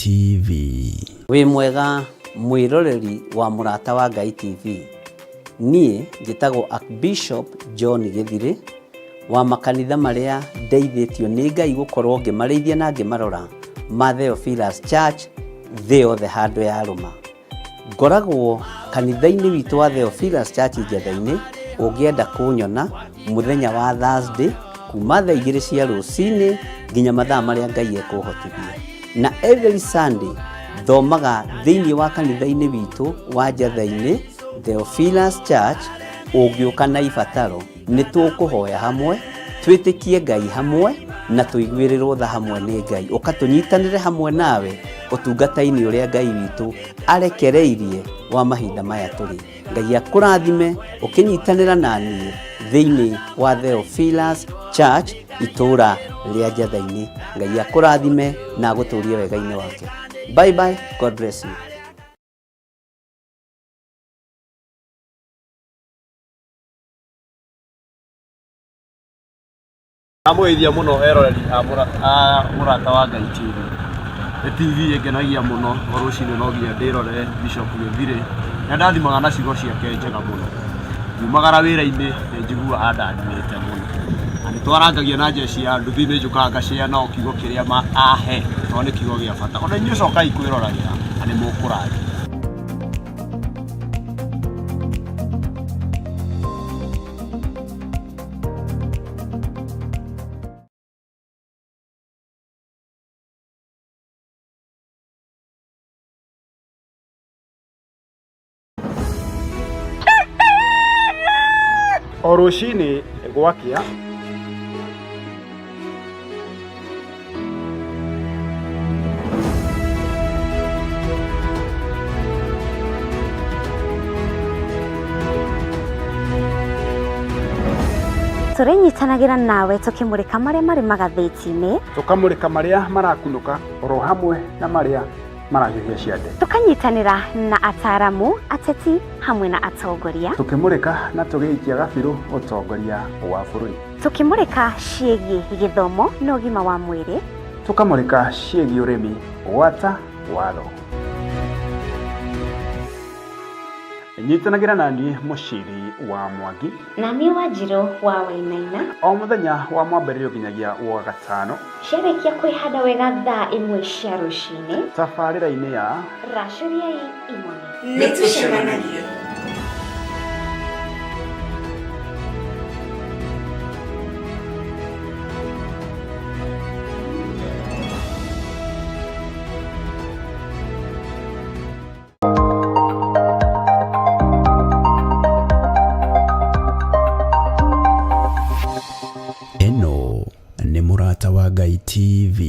TV. Wĩ mwega mwĩroreri wa Mũrata wa Ngai TV. Niĩ njĩtagwo Archbishop John Gĩthirĩ wa makanitha marĩa ndeithĩtio nĩ Ngai gũkorwo ngĩmarĩithia na ngĩmarora ma Theophilus Church thĩ yothe handũ yarũma. Ngoragwo kanitha-inĩ witũ wa Theophilus Church Njetha-inĩ, ũngĩenda kũnyona mũthenya wa Thursday kuma thaa igĩrĩ cia rũcinĩ nginya mathaa marĩa Ngai ekũhotithia. Na every Sunday thomaga thĩinĩ wa kanitha-inĩ witũ wa Njetha-inĩ Theophilus Church, ũngĩũka na ibataro nĩ tũkũhoya hamwe, twĩtĩkie Ngai hamwe na tũiguĩrĩrwo tha hamwe nĩ Ngai. Ũka tũnyitanĩre hamwe nawe ũtungata-inĩ ũrĩa Ngai witũ arekereirie wa mahinda maya tũrĩ. Ngai akũrathime ũkĩnyitanĩra na niĩ thĩinĩ wa Theophilus Church itũũra rĩa Njatha-inĩ. Ngai akũrathime na agũtũrie wega-inĩ wake. Bye bye, God bless you. Ndamũgeithia mũno eroreri a Mũrata wa Ngai TV. Nĩ TV ĩngenagia mũno o rũcinĩ no nginya ndĩrorere Bishop Gĩthirĩ. Nĩ andathimaga na ciugo ciake njega mũno. Ngiumagara wĩra-inĩ nĩ njiguaga andathimĩte mũno. Na nĩ twarangagia na njeci ya nduthi nĩ njũkaga ngacĩa nao kiugo kĩrĩa ahe tondũ nĩ kiugo gĩa bata. Ona inyuĩ cokai kwĩroragĩra na nĩ mũkũrathimwo. O rũcinĩ gwakĩa, Tũrĩnyitanagĩra nawe tũkĩmũrĩka marĩa marĩ magathĩti-inĩ, tũkamũrĩka marĩa marakunũka oro hamwe na marĩa marahiũhia ciande. Tũkanyitanĩra na ataaramu, ateti hamwe na atongoria, Tũkĩmũrĩka na tũgĩikia gabirũ ũtongoria wa bũrũri. Tũkĩmũrĩka ciĩgiĩ gĩthomo na ũgima wa mwĩrĩ, Tũkamũrĩka ciĩgiĩ ũrĩmi gwata watho. Nyitanagĩra na niĩ Mũciri wa Mwangi na niĩ Wanjirũ wa Wainaina o mũthenya wa Mwambĩrĩrio nginyagia wa Gatano ciarĩkia kwĩhanda wega thaa ĩmwe cia rũcinĩ tabarĩra-inĩ ya Racũriai Imone. Nĩ tũcemanagie. Ĩno nĩ Mũrata wa Ngai TV.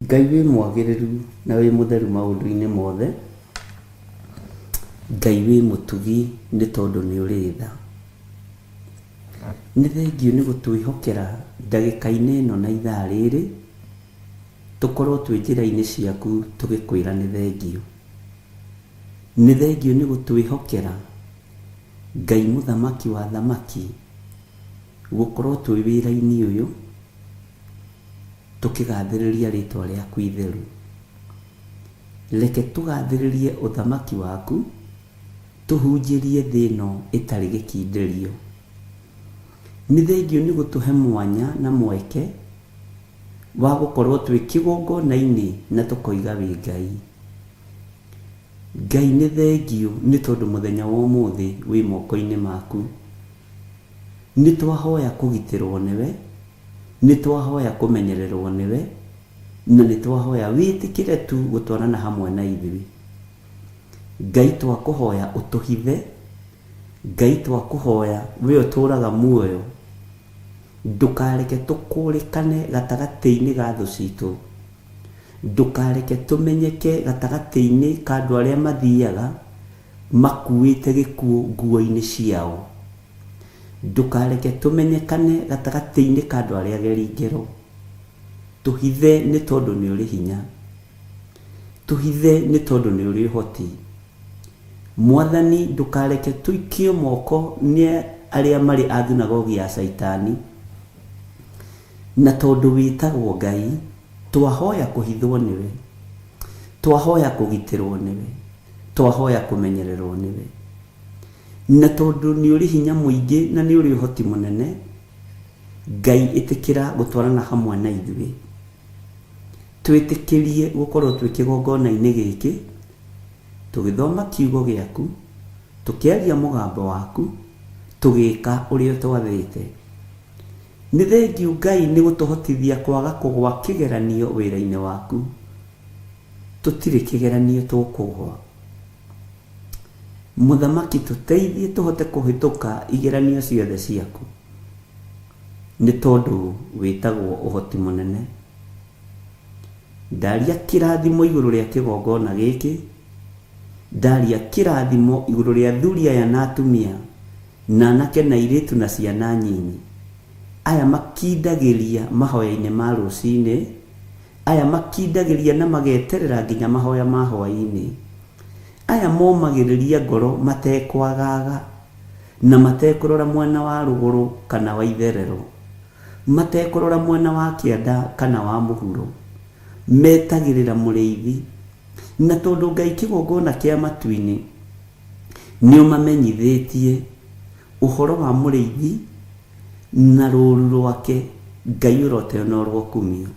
Ngai wĩ mwagĩrĩru na wĩ mũtheru maũndũ-inĩ mothe, Ngai wĩ mũtugi nĩ tondũ nĩ ũrĩ tha. Nĩ thengiũ nĩ gũtwĩhokera ndagĩka-inĩ ĩno na ithaa rĩrĩ, tũkorwo twĩ njĩra-inĩ ciaku tũgĩkwĩra nĩ thengiũ. Nĩ thengiũ nĩ gũtwĩhokera Ngai mũthamaki wa athamaki, gũkorwo twĩ wĩra-inĩ ũyũ tũkĩgathĩrĩria rĩtwa rĩaku itheru. Reke tũgathĩrĩrie ũthamaki waku, tũhunjĩrie thĩ ĩno ĩtarĩ gĩkindĩrio. Nĩ thengiũ nĩ gũtũhe mwanya na mweke wa gũkorwo twĩ kĩgongona-inĩ na tũkoiga wĩ Ngai. Ngai nĩ thengiũ nĩ tondũ mũthenya wa ũmũthĩ wĩ moko-inĩ maku. Nĩ twahoya kũgitĩrwo nĩwe, nĩ twahoya kũmenyererwo nĩwe, na nĩ twahoya wĩtĩkĩre tu gũtwarana hamwe na ithuĩ. Ngai twakũhoya ũtũhithe, Ngai twakũhoya we ũtũraga muoyo, ndũkareke tũkũrĩkane gatagatĩ-inĩ ga thũ citũ. Ndũkareke tũmenyeke gatagatĩ-inĩ ka andũ arĩa mathiaga makuĩte gĩkuũ nguo-inĩ ciao. Ndũkareke tũmenyekane gatagatĩ-inĩ ka andũ arĩa ageri ngero. Tũhithe nĩ tondũ nĩ ũrĩ hinya. Tũhithe nĩ tondũ nĩ ũrĩ ũhoti. Mwathani ndũkareke tũikio moko nĩ arĩa marĩ a thunagogi ya Caitani. Na tondũ wĩtagwo Ngai, twahoya kũhithwo nĩwe. Twahoya kũgitĩrwo nĩwe, twahoya kũmenyererwo nĩwe. Na tondũ nĩ ũrĩ hinya mũingĩ na nĩ ũrĩ ũhoti mũnene, Ngai ĩtĩkĩra gũtwarana hamwe na ithuĩ. Twĩtĩkĩrie gũkorwo twĩ kĩgongona-inĩ gĩkĩ, tũgĩthoma kiugo gĩaku, tũkĩaria mũgambo waku, tũgĩka ũrĩa ũtwathĩte. Nĩ thengiũ Ngai nĩ gũtũhotithia kwaga kũgwa kĩgeranio wĩra-inĩ waku. Tũtirĩ kĩgeranio tũkũgwa. Mũthamaki tũteithie tũhote kũhĩtũka igeranio ciothe ciaku. Nĩ tondũ wĩtagwo ũhoti mũnene. Ndaria kĩrathimo igũrũ rĩa kĩgongona gĩkĩ, ndaria kĩrathimo igũrũ rĩa athuri aya na atumia, na anake na airĩtu na ciana nyinyi, aya makindagĩria mahoya-inĩ ma rũcinĩ, aya makindagĩria na mageterera nginya mahoya ma hwaĩ-inĩ, aya momagĩrĩria ngoro matekwagaga na matekũrora mwena wa rũgũrũ kana wa itherero, matekũrora mwena wa kĩanda kana wa mũhuro, metagĩrĩra mũrĩithi. Na tondũ Ngai kĩgongona kĩa matu-inĩ nĩũmamenyithĩtie ũhoro wa mũrĩithi na rũru rwake, Ngai ũroteo na ũrokumio.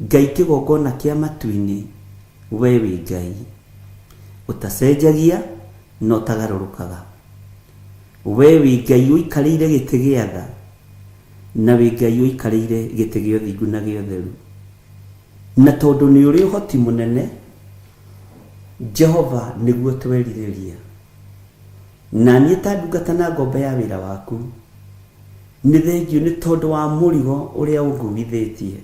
Ngai kĩgongona kĩa matu-inĩ, we wĩ Ngai ũtacenjagia na ũtagarũrũkaga. We wĩ Ngai ũikarĩire gĩtĩ gĩa tha, na wĩ Ngai ũikarĩire gĩtĩ gĩa ũthingu na gĩa ũtheru. Na tondũ nĩ ũrĩ ũhoti mũnene, Jehova nĩguo twerirĩria. Na niĩ ta ndungata na ngombo ya wĩra waku, nĩ thengiũ nĩ tondũ wa mũrigo ũrĩa ũnguithĩtie.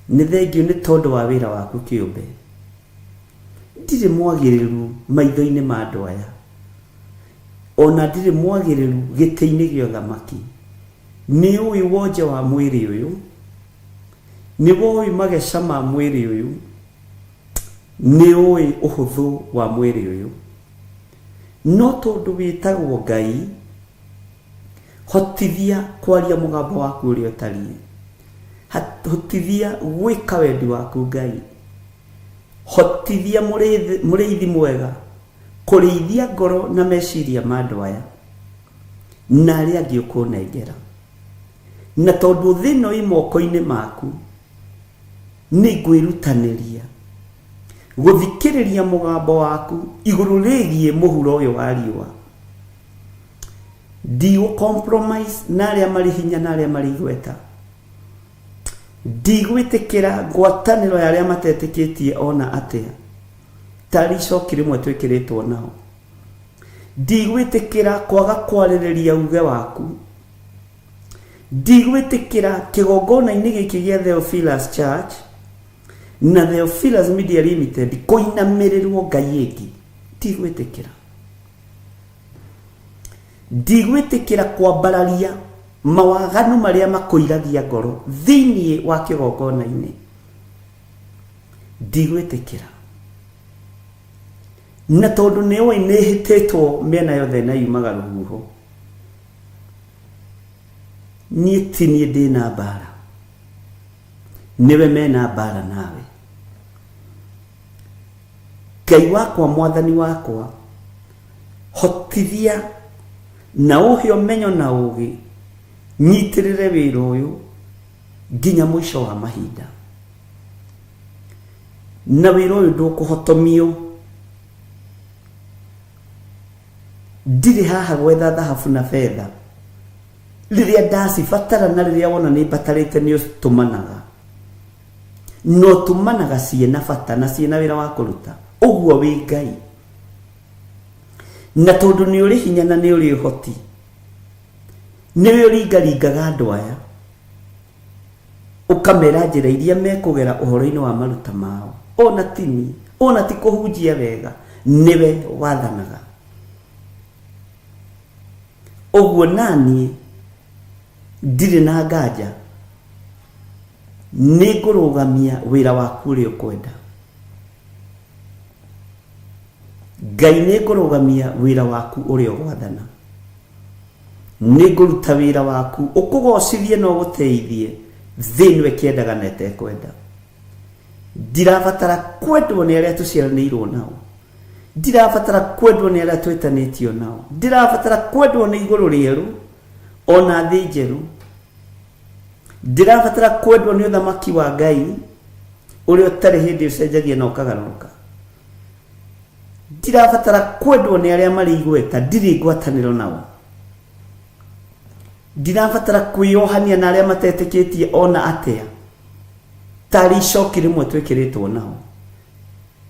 Nĩ thengiũ nĩ tondũ wa wĩra waku kĩũmbe. Ndirĩ mwagĩrĩru maitho-inĩ ma andũ aya, o na ndirĩ mwagĩrĩru gĩtĩ-inĩ gĩa ũthamaki. Nĩ ũĩ wonje wa mwĩrĩ ũyũ, nĩ woĩ mageca ma mwĩrĩ ũyũ, nĩ ũĩ ũhũthũ wa mwĩrĩ ũyũ. No tondũ wĩtagwo Ngai, hotithia kwaria mũgambo waku ũrĩa ũtariĩ. Hotithia gwĩka wendi waku Ngai. Hotithia mũrĩithi mwega kũrĩithia ngoro na meciria ma andũ aya na arĩa angĩ ũkũnengera. Na tondũ thĩ ĩno ĩ moko-inĩ maku, nĩ ngwĩrutanĩria gũthikĩrĩria mũgambo waku igũrũ rĩgiĩ mũhuro ũyũ wa riũa. Ndigũ compromise na arĩa marĩ hinya na arĩa marĩ igweta. Ndigwĩtĩkĩra ngwatanĩro ya arĩa matetĩkĩtie ona atĩa, tarĩ icoki rĩmwe twĩkĩrĩtwo nao. Ndigwĩtĩkĩra kwaga kwarĩrĩria uge waku. Ndigwĩtĩkĩra kĩgongona-inĩ gĩkĩ gĩa Theophilus Church na Theophilus Media Limited kũinamĩrĩrwo ngai ĩngĩ. Ndigwĩtĩkĩra. Ndigwĩtĩkĩra kwambararia mawaganu marĩa makũiragia ngoro thĩinĩ wa kĩgongona-inĩ. Ndigwĩtĩkĩra. Na tondũ nĩ ũĩ nĩ hĩtĩtwo mĩena yothe na yumaga rũhuho, niĩ ti niĩ ndĩna mbara, nĩwe mena mbara nawe. Ngai wakwa, mwathani wakwa, hotithia na ũhe ũmenyo na ũgĩ, nyitĩrĩre wĩra ũyũ nginya mũico wa mahinda. Na wĩra ũyũ ndũkũhotomio. Ndirĩ haha gwetha thahabu na betha, rĩrĩa ndacibatara na rĩrĩa wona nĩ mbatarĩte nĩ ũtũmanaga, na ũtũmanaga ciĩna bata na ciĩna wĩra wa kũruta. Ũguo wĩ Ngai, na tondũ nĩ ũrĩ hinya na nĩ ũrĩ ũhoti, nĩwe ũringaringaga andũ aya ũkamera njĩra iria mekũgera ũhoro-inĩ wa maruta mao. Ona tini, ona ti kũhunjia wega, nĩwe wathanaga. Ũguo naniĩ ndirĩ na nganja, nĩ ngũrũgamia wĩra waku ũrĩa ũkwenda. Ngai, nĩ ngũrũgamia wĩra waku ũrĩa ũgwathana. Nĩ ngũruta wĩra waku ũkũgocithie na ũgũteithie thĩ ĩno ĩkĩendaga na ĩtekwenda. Ndirabatara kwendwo nĩ arĩa tũciaranĩirwo nao. Ndirabatara kwendwo nĩ arĩa twĩtanĩtio nao. Ndirabatara kwendwo nĩ igũrũ rĩerũ ona thĩ njerũ. Ndirabatara kwendwo nĩ ũthamaki wa Ngai ũrĩa ũtarĩ hĩndĩ ũcenjagia na ũkagarũrũka. Ndirabatara kwendwo nĩ arĩa marĩ igweta, ndirĩ ngwatanĩro nao. Ndirabatara kwĩyohania na arĩa matetĩkĩtie ona atĩa, tarĩ icoki rĩmwe twĩkĩrĩtwo nao.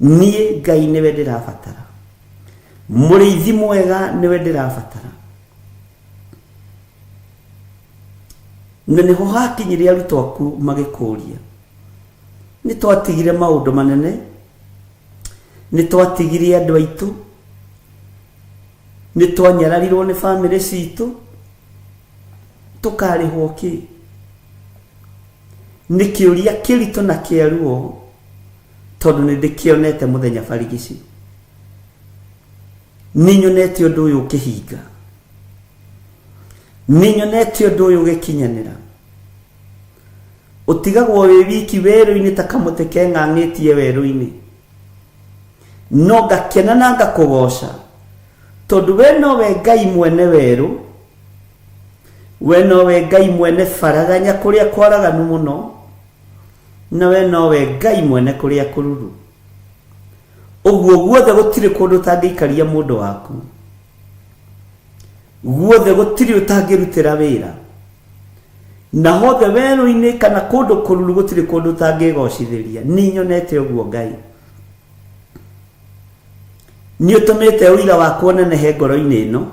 Niĩ Ngai nĩwe ndĩrabatara, mũrĩithi mwega nĩwe ndĩrabatara. Na nĩho hakinyire arutwo aku magĩkũria, nĩ twatigire maũndũ manene, nĩ twatigire andũ aitũ, nĩ twanyararirwo nĩ bamĩrĩ citũ, tũkarĩhwo kĩ? Nĩ kĩũria kĩritũ na kĩa ruo, tondũ nĩ ndĩkĩonete mũthenya barigici. Nĩ nyonete ũndũ ũyũ ũkĩhinga, nĩ nyonete ũndũ ũyũ ũgĩkinyanĩra. Ũtigagwo wĩ wiki werũ-inĩ ta kamũtĩ keng'ang'ĩtie werũ-inĩ, no ngakena na ngakũgoca, tondũ we nowe Ngai mwene werũ, we nowe Ngai mwene baraganya kũrĩa kwaraganu mũno, na we nowe Ngai mwene kũrĩa kũruru. Ũguo guothe gũtirĩ kũndũ ũtangĩikaria mũndũ waku, guothe gũtirĩ ũtangĩrutĩra wĩra, na hothe werũ-inĩ kana kũndũ kũruru gũtirĩ kũndũ ũtangĩgocithĩria. Nĩ nyonete ũguo Ngai. Nĩ ũtũmĩte ũira wakwa ũnenehe ngoro-inĩ ĩno,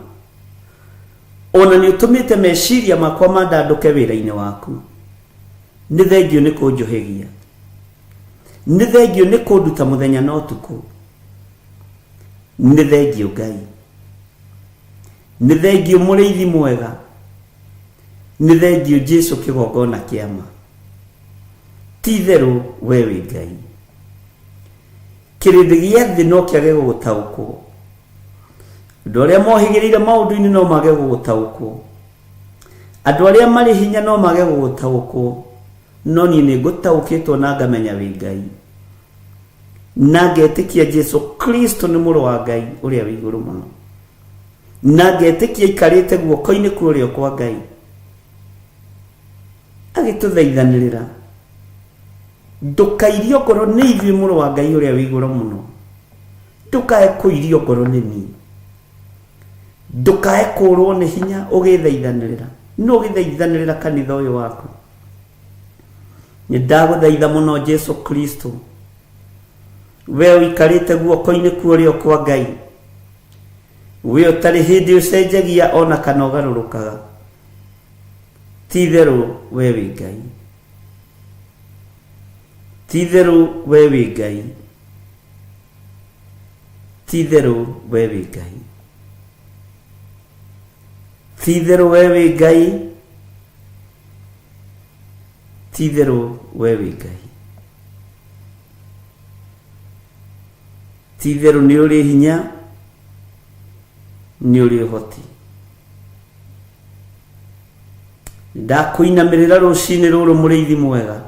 ona nĩ ũtũmĩte meciria makwa mandandũke wĩra-inĩ waku. Nĩ thengio nĩ kũnjũhĩgia, nĩ thengio nĩ kũnduta mũthenya na ũtukũ. Nĩ thengio Ngai, nĩ thengio mũrĩithi mwega, nĩ thengio Jesu kĩgongona kĩa ma. Ti itherũ we wĩ Ngai. Kĩrĩndĩ gĩa thĩ no kĩage gũgũtaũkwo, andũ arĩa mohĩgĩrĩire maũndũ-inĩ no mage gũgũtaũkwo, andũ arĩa marĩ hinya no mage gũgũtaũkwo, no niĩ nĩ ngũtaũkĩtwo na ngamenya wĩ Ngai, na ngetĩkia Jesu Kristo nĩ mũrũ wa Ngai ũrĩa wĩ igũrũ mũno, na ngetĩkia aikarĩte guoko-inĩ kwa ũrĩo kwa Ngai agĩtũthaithanĩrĩra. Ndũkairio ngoro nĩ ithuĩ mũrũ wa Ngai ũrĩa wĩ igũrũ mũno, ndũkae kũirio ngoro nĩ niĩ, ndũkae kũrwo nĩ hinya ũgĩthaithanĩrĩra. No ũgĩthaithanĩrĩra kanitha ũyũ waku. Nĩ ndagũthaitha mũno Jesu Kristo, we ũikarĩte guoko-inĩ kwa ũrĩo kwa Ngai, we ũtarĩ hĩndĩ ũcenjagia ona kana ũgarũrũkaga. Ti itherũ we wĩ Ngai, ti itherũ we wĩ Ngai, ti itherũ we wĩ Ngai, ti itherũ we wĩ Ngai, ti itherũ we wĩ Ngai. Ti itherũ nĩ ũrĩ hinya, nĩ ũrĩ ũhoti. Ndakũinamĩrĩra rũcinĩ rũrũ mũrĩithi mwega,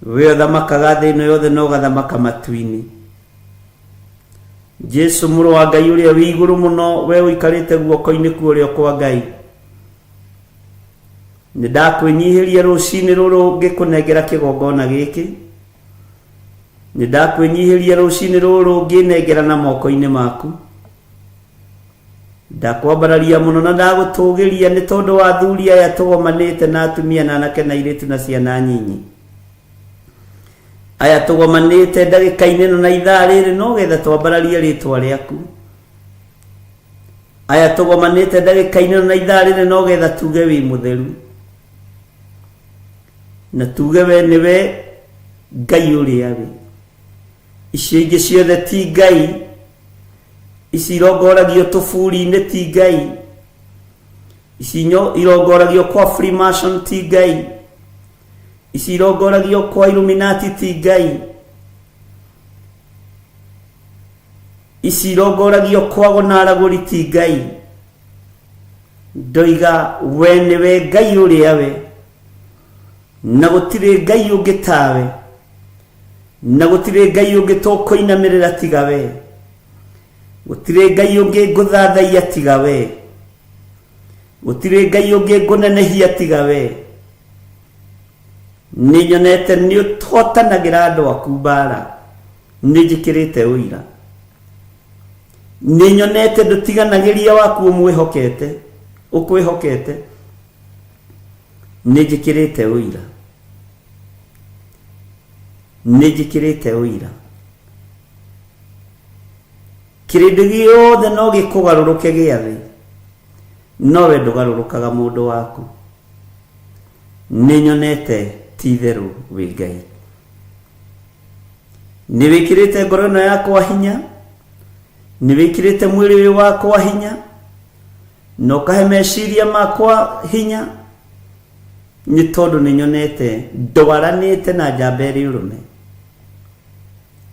we ũthamakaga thĩ ĩno yothe na ũgathamaka matu-inĩ. Jesu mũrũ wa Ngai ũrĩa wĩ igũrũ mũno, we ũikarĩte guoko-inĩ kwa ũrĩo kwa Ngai, nĩ ndakwĩnyihĩria rũcinĩ rũrũ ngĩkũnengera kĩgongona gĩkĩ. Nĩ ndakwĩnyihĩria rũcinĩ rũrũ ngĩnengera na moko-inĩ maku. Ndakwambararia mũno na ndagũtũgĩria nĩ tondũ wa athuri aya tũgomanĩte na atumia na anake na airĩtu na ciana nyinyi. Aya tũgomanĩte ndagĩka-inĩ ĩno na ithaa rĩrĩ no getha twambararie rĩtwa rĩaku. Aya tũgomanĩte ndagĩka-inĩ ĩno na ithaa rĩrĩ no getha tuge wĩ mũtheru, na tuge we nĩwe Ngai ũrĩa wĩ. Icio ingĩ ciothe ti Ngai, ici irongoragio tũburi-inĩ ti Ngai, ici irongoragio kwa Freemason ti Ngai, ici irongoragio kwa Illuminati ti Ngai, ici irongoragio kwa gonaragũri ti Ngai. Ndoiga we nĩwe Ngai ũrĩa we, na gũtirĩ Ngai ũngĩ tawe. Na gũtirĩ Ngai ũngĩ tũkũinamĩrĩra tiga we. Gũtirĩ Ngai ũngĩ ngũthathaiya tiga we. Gũtirĩ Ngai ũngĩ ngũnenehia tiga we. Nĩ nyonete nĩ ũhotanagĩra andũ aku mbara. Nĩ njĩkĩrĩte ũira. Nĩ nyonete ndũtiganagĩria waku ũmwĩhokete, ũkwĩhokete. Nĩ njĩkĩrĩte ũira. Nĩ njĩkĩrĩte ũira. Kĩrĩndĩ gĩothe no gĩkũgarũrũke gĩa thĩ, no we ndũgarũrũkaga mũndũ waku. Nĩ nyonete ti itherũ wĩ Ngai. Nĩ wĩkĩrĩte ngoro ĩno yakwa hinya, nĩ wĩkĩrĩte mwĩrĩ ũyũ wakwa hinya, na ũkahe meciria makwa hinya, nĩ tondũ nĩ nyonete ndwaranĩte na njamba ĩrĩ ũrũme.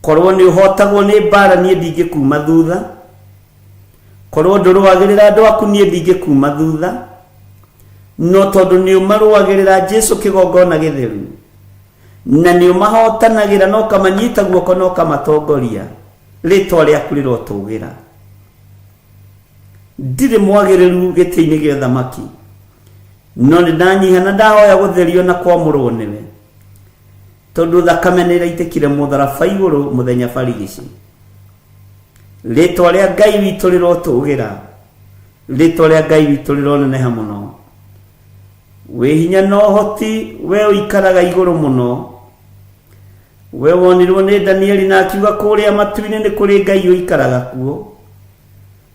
Korwo nĩ ũhotagwo nĩ mbara niĩ ndingĩkuma thutha, korwo ndũrũagĩrĩra andũ aku niĩ ndingĩkuma thutha, no tondũ nĩ ũmarũagĩrĩra Jesu kĩgongona gĩtheru, na nĩ ũmahotanagĩra na ũkamanyita guoko na ũkamatongoria, rĩtwa rĩaku rĩrotũgĩra. Ndirĩ mwagĩrĩru gĩtĩ-inĩ gĩa ũthamaki, no nĩ ndanyiha na ndahoya gũtherio na kwamũrwo nĩwe, tondũ thakame nĩ ĩraitĩkire mũtharaba igũrũ mũthenya barigici. Rĩtwa rĩa Ngai witũ rĩrotũgĩra, rĩtwa rĩa Ngai witũ rĩroneneha mũno. Wĩ hinya na ũhoti, we ũikaraga igũrũ mũno. We wonirwo nĩ Danieli na akiuga kũrĩa matu-inĩ nĩ kũrĩ Ngai ũikaraga kuo.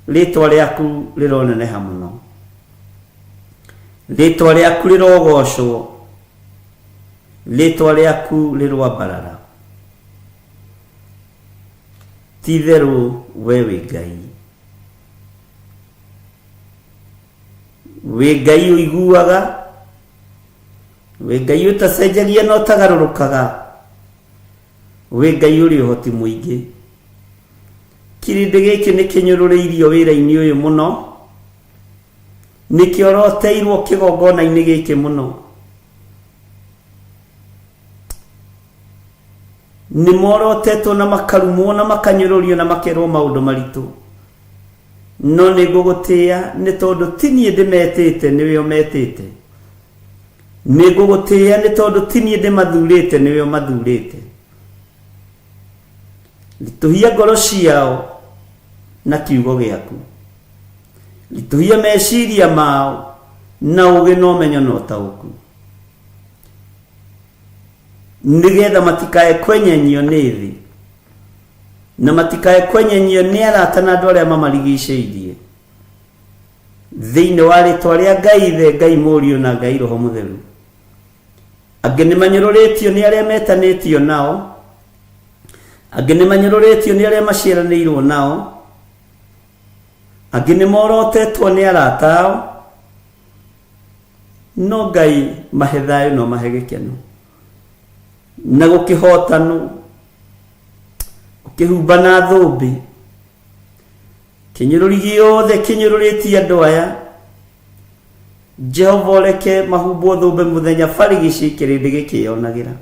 Rĩtwa rĩaku rĩroneneha mũno. Rĩtwa rĩaku rĩrogocwo. Rĩtwa rĩaku rĩroambarara. Ti itherũ we wĩ Ngai. Wĩ Ngai ũiguaga, wĩ Ngai ũtacenjagia na ũtagarũrũkaga, wĩ Ngai ũrĩ ũhoti mũingĩ. Kĩrĩndĩ gĩkĩ nĩ kĩnyũrũrĩirio wĩra-inĩ ũyũ mũno, nĩ kĩoroteirwo kĩgongona-inĩ gĩkĩ mũno. Nĩ morotetwo na makarumwo na makanyũrũrio na makerwo maũndũ maritũ. No nĩ ngũgũtĩĩa nĩ tondũ ti niĩ ndĩmetĩte, nĩwe ũmetĩte. Nĩ ngũgũtĩĩa nĩ tondũ ti niĩ ndĩmathurĩte, nĩwe ũmathurĩte. Ritũhia ngoro ciao na kiugo gĩaku. Ritũhia meciria mao na ũũgĩ na ũmenyo na ũtaũku. Nĩgetha matikae kwenyenyio nĩ thĩ na matikae kwenyenyio nĩ arata na andũ arĩa mamarigicĩirie. Thĩinĩ wa rĩtwa rĩa Ngai Ithe, Ngai Mũriũ na Ngai Roho Mũtheru. Angĩ nĩ manyũrũrĩtio nĩ arĩa metanĩtio nao, angĩ nĩ manyũrũrĩtio nĩ arĩa maciaranĩirwo nao, angĩ nĩ morotetwo nĩ arata ao, no Ngai mahe thayũ no mahe gĩkeno na gũkĩhotanwo, ũkĩhumba na thũmbĩ kĩnyũrũri gĩothe kĩnyũrũrĩtie andũ aya. Jehova ũreke mahumbwo thũmbĩ mũthenya barigici kĩrĩndĩ gĩkĩyonagĩra.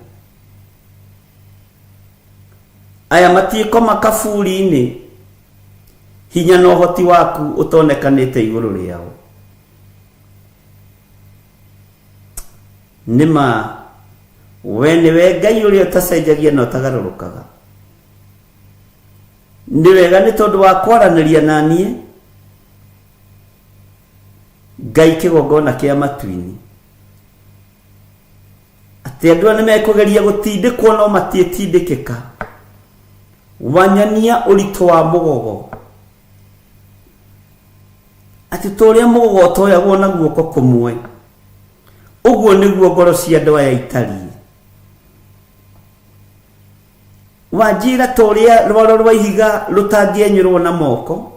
Aya matiĩkoma kaburi-inĩ, hinya na ũhoti waku ũtonekanĩte igũrũ rĩao. Nĩ ma we nĩwe Ngai ũrĩa ũtacenjagia na ũtagarũrũkaga. Nĩ wega nĩ tondũ wa kwaranĩria na niĩ, Ngai kĩgongona kĩa matu-inĩ. Atĩ andũ aya nĩmekũgeria gũtindĩkwo no matiĩtindĩkĩka. Wanyonia ũritũ wa mũgogo. Atĩ ta ũrĩa mũgogo ũtoyagwo na guoko kũmwe, ũguo nĩguo ngoro cia andũ aya itariĩ. Wanjĩra ta ũrĩa rwaro rwa ihiga rũtangĩenyũrwo na moko,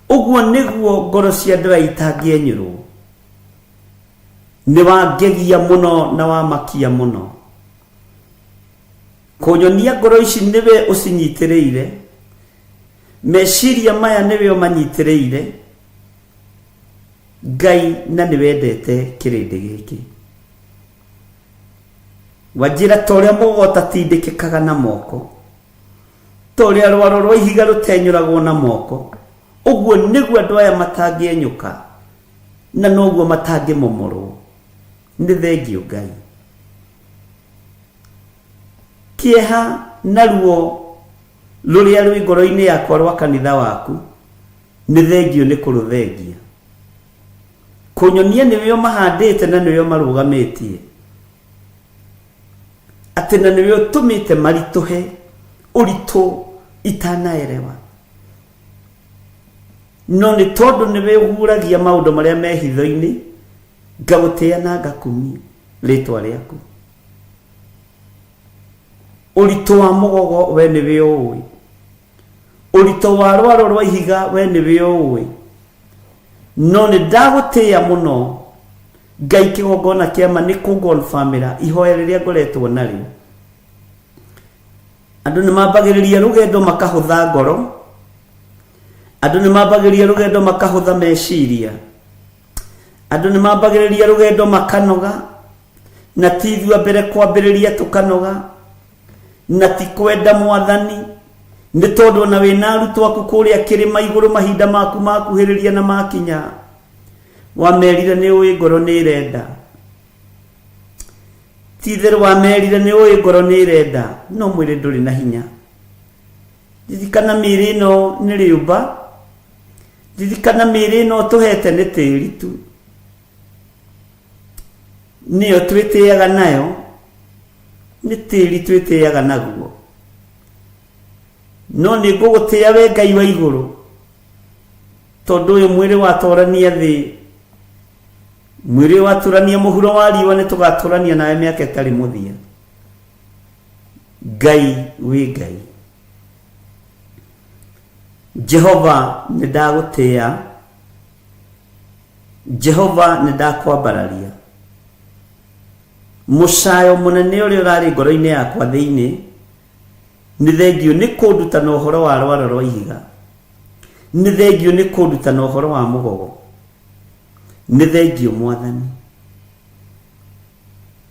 ũguo nĩguo ngoro cia andũ aya itangĩenyũrwo. Nĩ wangegia mũno na wamakia mũno. Kũnyonia ngoro ici nĩwe ũcinyitĩrĩire, meciria maya nĩwe ũmanyitĩrĩire, Ngai, na nĩwendete kĩrĩndĩ gĩkĩ. Wanjĩra ta ũrĩa mũgogo ũtatindĩkĩkaga na moko, ta ũrĩa rwaro rwa ihiga rũtenyũragwo na moko, ũguo nĩguo andũ aya matangĩenyũka na noguo matangĩmomorwo. Nĩ thengio Ngai. Kĩeha na ruo rũrĩa rwĩ ngoro-inĩ yakwa rwa kanitha waku, nĩ thengio nĩ kũrũthengia. Kũnyonia nĩwe ũmahandĩte na nĩwe ũmarũgamĩtie, atĩ na nĩwe ũtũmĩte maritũhe ũritũ itanaerewa. No nĩ tondũ nĩwe ũguũragia maũndũ marĩa me hitho-inĩ, ngagũtĩĩa na ngakumia rĩtwa rĩaku. Ũritũ wa mũgogo we nĩwe ũũĩ, ũritũ wa rwaro rwa ihiga we nĩwe ũũĩ. No nĩ ndagũtĩĩa mũno Ngai, kĩgongona kĩa ma nĩ kũngonbamĩra ihoya rĩrĩa ngoretwo narĩo. Andũ nĩ mambagĩrĩria rũgendo makahũtha ngoro, andũ nĩ mambagĩrĩria rũgendo makahũtha meciria, andũ nĩ mambagĩrĩria rũgendo makanoga, na ti ithuĩ a mbere kwambĩrĩria tũkanoga, na ti kwenda Mwathani, nĩ tondũ ona wĩna arutwo aku kũrĩa kĩrĩma igũrũ mahinda maku makuhĩrĩria na makinya, wamerire nĩ ũĩ ngoro nĩ ĩrenda. Ti itherũ wamerire nĩ ũĩ ngoro nĩ ĩrenda, no mwĩrĩ ndũrĩ na hinya. Ririkana mĩĩrĩ ĩno nĩ rĩũmba, ririkana mĩĩrĩ ĩno ũtũhete nĩ tĩri tu, nĩyo twĩtĩaga nayo, nĩ tĩri twĩtĩaga naguo. No nĩ ngũgũtĩa we Ngai wa igũrũ, tondũ ũyũ mwĩrĩ watũrania thĩ, mwĩrĩ watũrania mũhuro wa riũa, nĩ tũgatũrania nawe mĩaka ĩtarĩ mũthia. Ngai wĩ Ngai. Jehova nĩ ndagũtĩa, Jehova nĩ ndakwambararia. Mũcayo mũnene ũrĩa ũrarĩ ngoro-inĩ yakwa thĩinĩ, nĩ thengio nĩ kũndutana ũhoro wa rwaro rwa ihiga, nĩ thengio nĩ kũndutana ũhoro wa mũgogo, nĩ thengio Mwathani,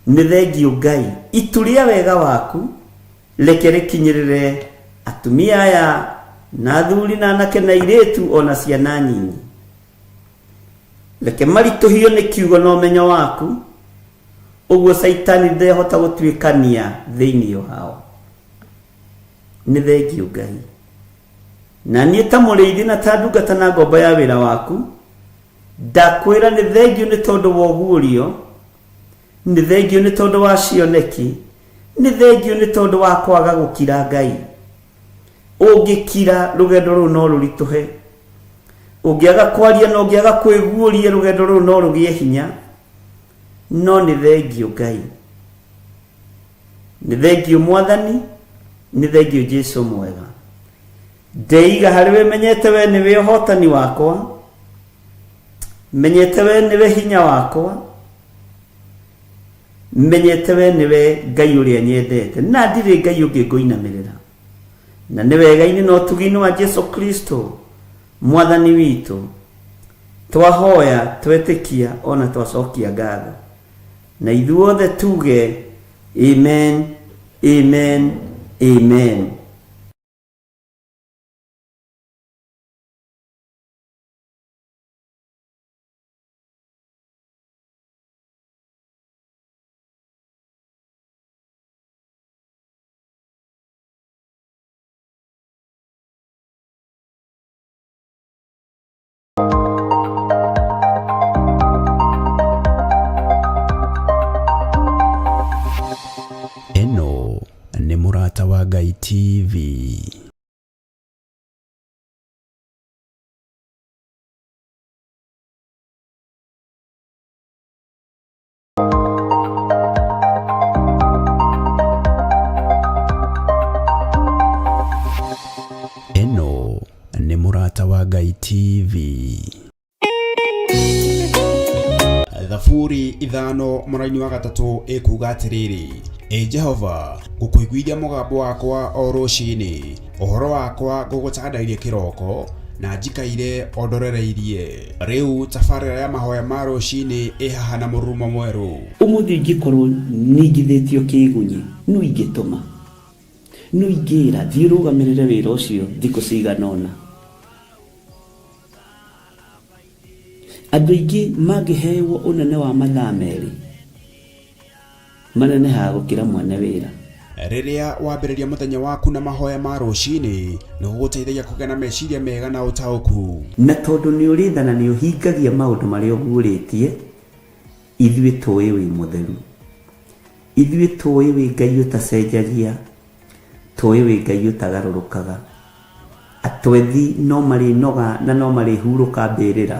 nĩ thengio Ngai. Itu rĩa wega waku reke rĩkinyĩrĩre atumia aya na athuri na anake na airĩtu o na ciana nyinyi. Reke maritũhio nĩ kiugo na ũmenyo waku, ũguo Caitani ndehota gũtuĩkania thĩinĩ wao. Nĩ thengio Ngai. Na niĩ ta mũrĩithi na ta ndungata na ngombo ya wĩra waku, ndakwĩra nĩ thengio nĩ tondũ wa ũguũrio, nĩ thengio nĩ tondũ wa cioneki, nĩ thengio nĩ tondũ wa kwaga gũkira Ngai. Ũngĩkira rũgendo rũu no rũritũhe, ũngĩaga kwaria na ũngĩaga kwĩguũria rũgendo rũu no rũgĩe hinya. No nĩ thengio Ngai, nĩ thengio Mwathani, nĩ thengio Jesu mwega. Ndeiga harĩ we, menyete we nĩwe ũhotani wakwa, menyete we nĩwe hinya wakwa, menyete we nĩwe Ngai ũrĩa nyendete, na ndirĩ Ngai ũngĩ ngũinamĩrĩra. Na nĩ wega-inĩ na ũtugi-inĩ wa Jesu Kristo Mwathani witũ, twahoya, twetĩkia, ona twacokia ngatho. Na ithuothe tuge amen, amen, amen. Ĩno nĩ Mũrata wa Ngai TV. Ĩno nĩ Mũrata wa Ngai TV. Thaburi ithano mũraini wa gatatũ ĩkuga atĩrĩrĩ, Ĩ Jehova, ngũkũiguithia mũgambo wakwa o rũcinĩ, ũhoro wakwa ngũgũtandairie kĩroko. Na njikaire o ndorereirie. Rĩu tabarĩra ya mahoya ma rũcinĩ ĩ haha na mũrurumo mwerũ. Ũmũthĩ ingĩkorwo ningithĩtio kĩgunyi, nũ ingĩtũma, nũ ingĩra thiĩ ũrũgamĩrĩre wĩra ũcio thikũ cigana ũna? Andũ aingĩ mangĩhewo ũnene wa mathaa 2 manenehaga gũkĩra mwene wĩra. Rĩrĩa wambĩrĩria mũthenya waku na mahoya ma rũcinĩ, nĩ gũgũteithagia kũgĩa na meciria mega na ũtaũku. Na tondũ nĩ ũrĩ tha na nĩ ũhingagia maũndũ marĩa ũguũrĩtie, ithuĩ tũĩ wĩ mũtheru. Ithuĩ tũĩ wĩ Ngai ũtacenjagia, tũĩ wĩ Ngai ũtagarũrũkaga. Atwethi no marĩnoga na no marĩhurũka mbĩrĩra,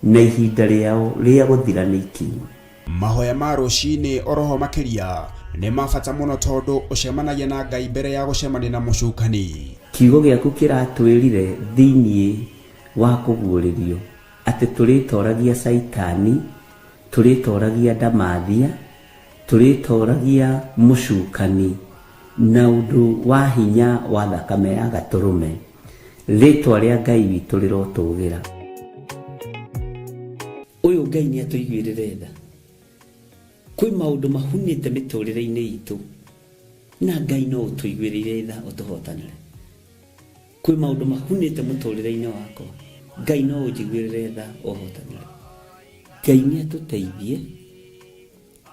na ihinda rĩao rĩa gũthira nĩ ikinyu. Mahoya ma rũcinĩ oroho makĩria nĩ ma bata mũno tondũ ũcemanagia na Ngai mbere ya gũcemania na mũcukani. Kiugo gĩaku kĩratwĩrire thĩinĩ wa kũguũrĩrio atĩ tũrĩtoragia Caitani, tũrĩtoragia ndamathia, tũrĩtoragia mũcukani na ũndũ wa hinya wa thakame ya gatũrũme. Rĩtwa rĩa Ngai witũ rĩrotũgĩra. Ũyũ Ngai nĩ atũiguĩrĩre tha. Kwĩ maũndũ mahunĩte mĩtũrĩre-inĩ itũ na Ngai no ũtũiguĩrĩire tha ũtũhotanĩre. Kwĩ maũndũ mahunĩte mũtũrĩre-inĩ wakwa, Ngai no ũnjiguĩrĩre tha ũhotanĩre. Ngai nĩ atũteithie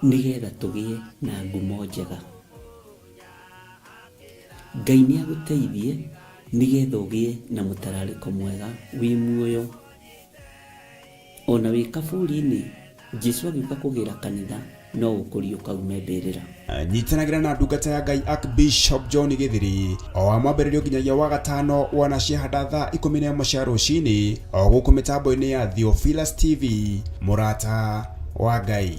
nĩgetha tũgĩe na ngumo njega. Ngai nĩ agũteithie nĩgetha ũgĩe na mũtararĩko mwega wĩ muoyo. Ona wĩ kaburi-inĩ, Jesu agĩũka kũgĩra kanitha no ũkũriũka ume mbĩrĩra. Nyitanagĩra na ndungata ya Ngai Archbishop John Gĩthiri o wa mwambĩrĩrio nginyagia wa gatano wona ciahanda thaa 11 cia rũcinĩ o gũkũ mĩtambo-inĩ ya Theophilus TV, mũrata wa Ngai.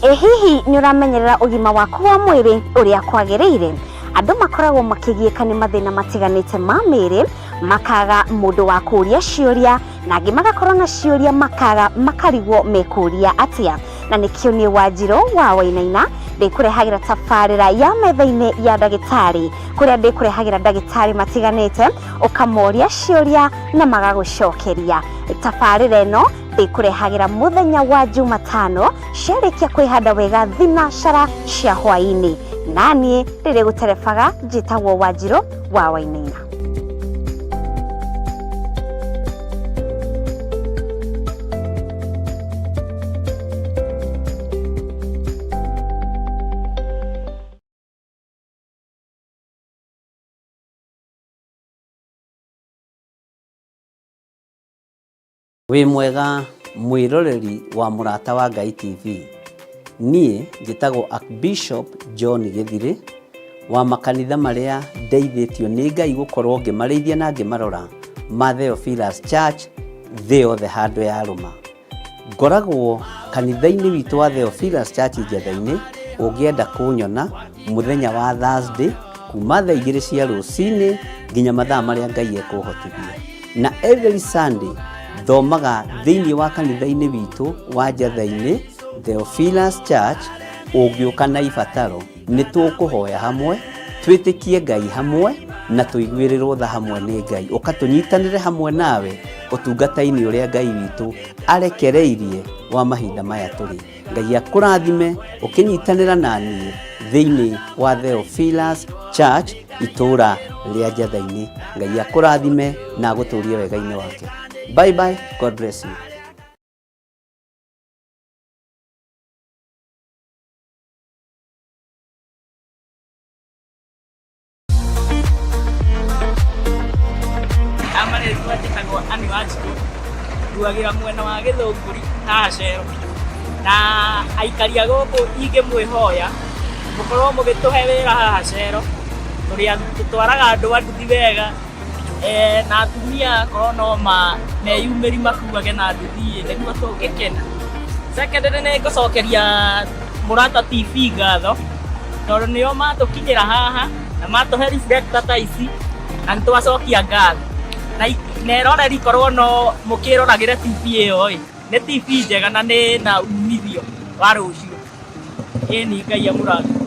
Ĩ hihi nĩ ũramenyerera ũgima waku wa mwĩrĩ ũrĩa kwagĩrĩire? Andũ makoragwo makĩgiĩka nĩ mathĩna matiganĩte ma mĩĩrĩ, makaga mũndũ wa kũũria ciũria, na angĩ magakorwo na ciũria makaga makarigwo mekũũria atĩa. Na nĩkĩo niĩ Wanjirũ wa Wainaina ndĩkũrehagĩra tabarĩra ya metha-inĩ ya ndagĩtarĩ, kũrĩa ndĩkũrehagĩra ndagĩtarĩ matiganĩte, ũkamoria ciũria na magagũcokeria. Tabarĩra ĩno ndĩkũrehagĩra mũthenya wa Jumatano ciarĩkia kwĩhanda wega thinacara cia hwaĩ-inĩ. Naniĩ rĩrĩ gũterebaga njĩtagwo Wanjirũ wa Wainaina. Wĩ mwega mwĩroreri wa Mũrata wa Ngai TV. Niĩ njĩtagwo Archbishop John Gĩthirĩ wa makanitha marĩa ndeithĩtio nĩ Ngai gũkorwo ngĩmarĩithia na ngĩmarora ma Theophilus Church thĩ yothe handũ yarũma. Ngoragwo kanitha-inĩ witũ wa Theophilus Church Njetha-inĩ, ũngĩenda kũnyona mũthenya wa Thursday kuma thaa 2 cia rũcinĩ nginya mathaa marĩa Ngai ekũhotithia. Na every Sunday thomaga thĩinĩ wa kanitha-inĩ witũ wa Njetha-inĩ Theophilus Church. Ũngĩũka na ibataro nĩ tũkũhoya hamwe, twĩtĩkie Ngai hamwe na tũiguĩrĩrwo tha hamwe nĩ Ngai. Ũka tũnyitanĩre hamwe nawe ũtungata-inĩ ũrĩa Ngai witũ arekereirie wa mahinda maya tũrĩ. Ngai akũrathime ũkĩnyitanĩra na niĩ thĩinĩ wa Theophilus Church itũũra rĩa Njetha-inĩ. Ngai akũrathime na agũtũrie wega-inĩ wake. Bye bye, God bless you. Amarĩtwa njĩtagwo Ann Wanjikũ, nduagĩra mwena wa Gĩthũngũri haha Cero. Na aikari a gũkũ ingĩmwĩhoya mũkorwo mũgĩtũhe wĩra haha Cero, tũrĩ tũtwaraga andũ a nduthi wega na atumia akorwo no meyumĩri makuage na nduthi nĩguo tũngĩkena. Second nĩ ngũcokeria Mũrata TV ngatho tondũ nĩo matũkinyĩra haha na matũhe reflector ta ici. Na nĩ twacokia ngatho na na eroreri korwo no mũkĩroragĩre TV ĩyo ĩ nĩ TV njega na nĩ na umithio wa rũciũ. Ĩni Ngai amũrathime.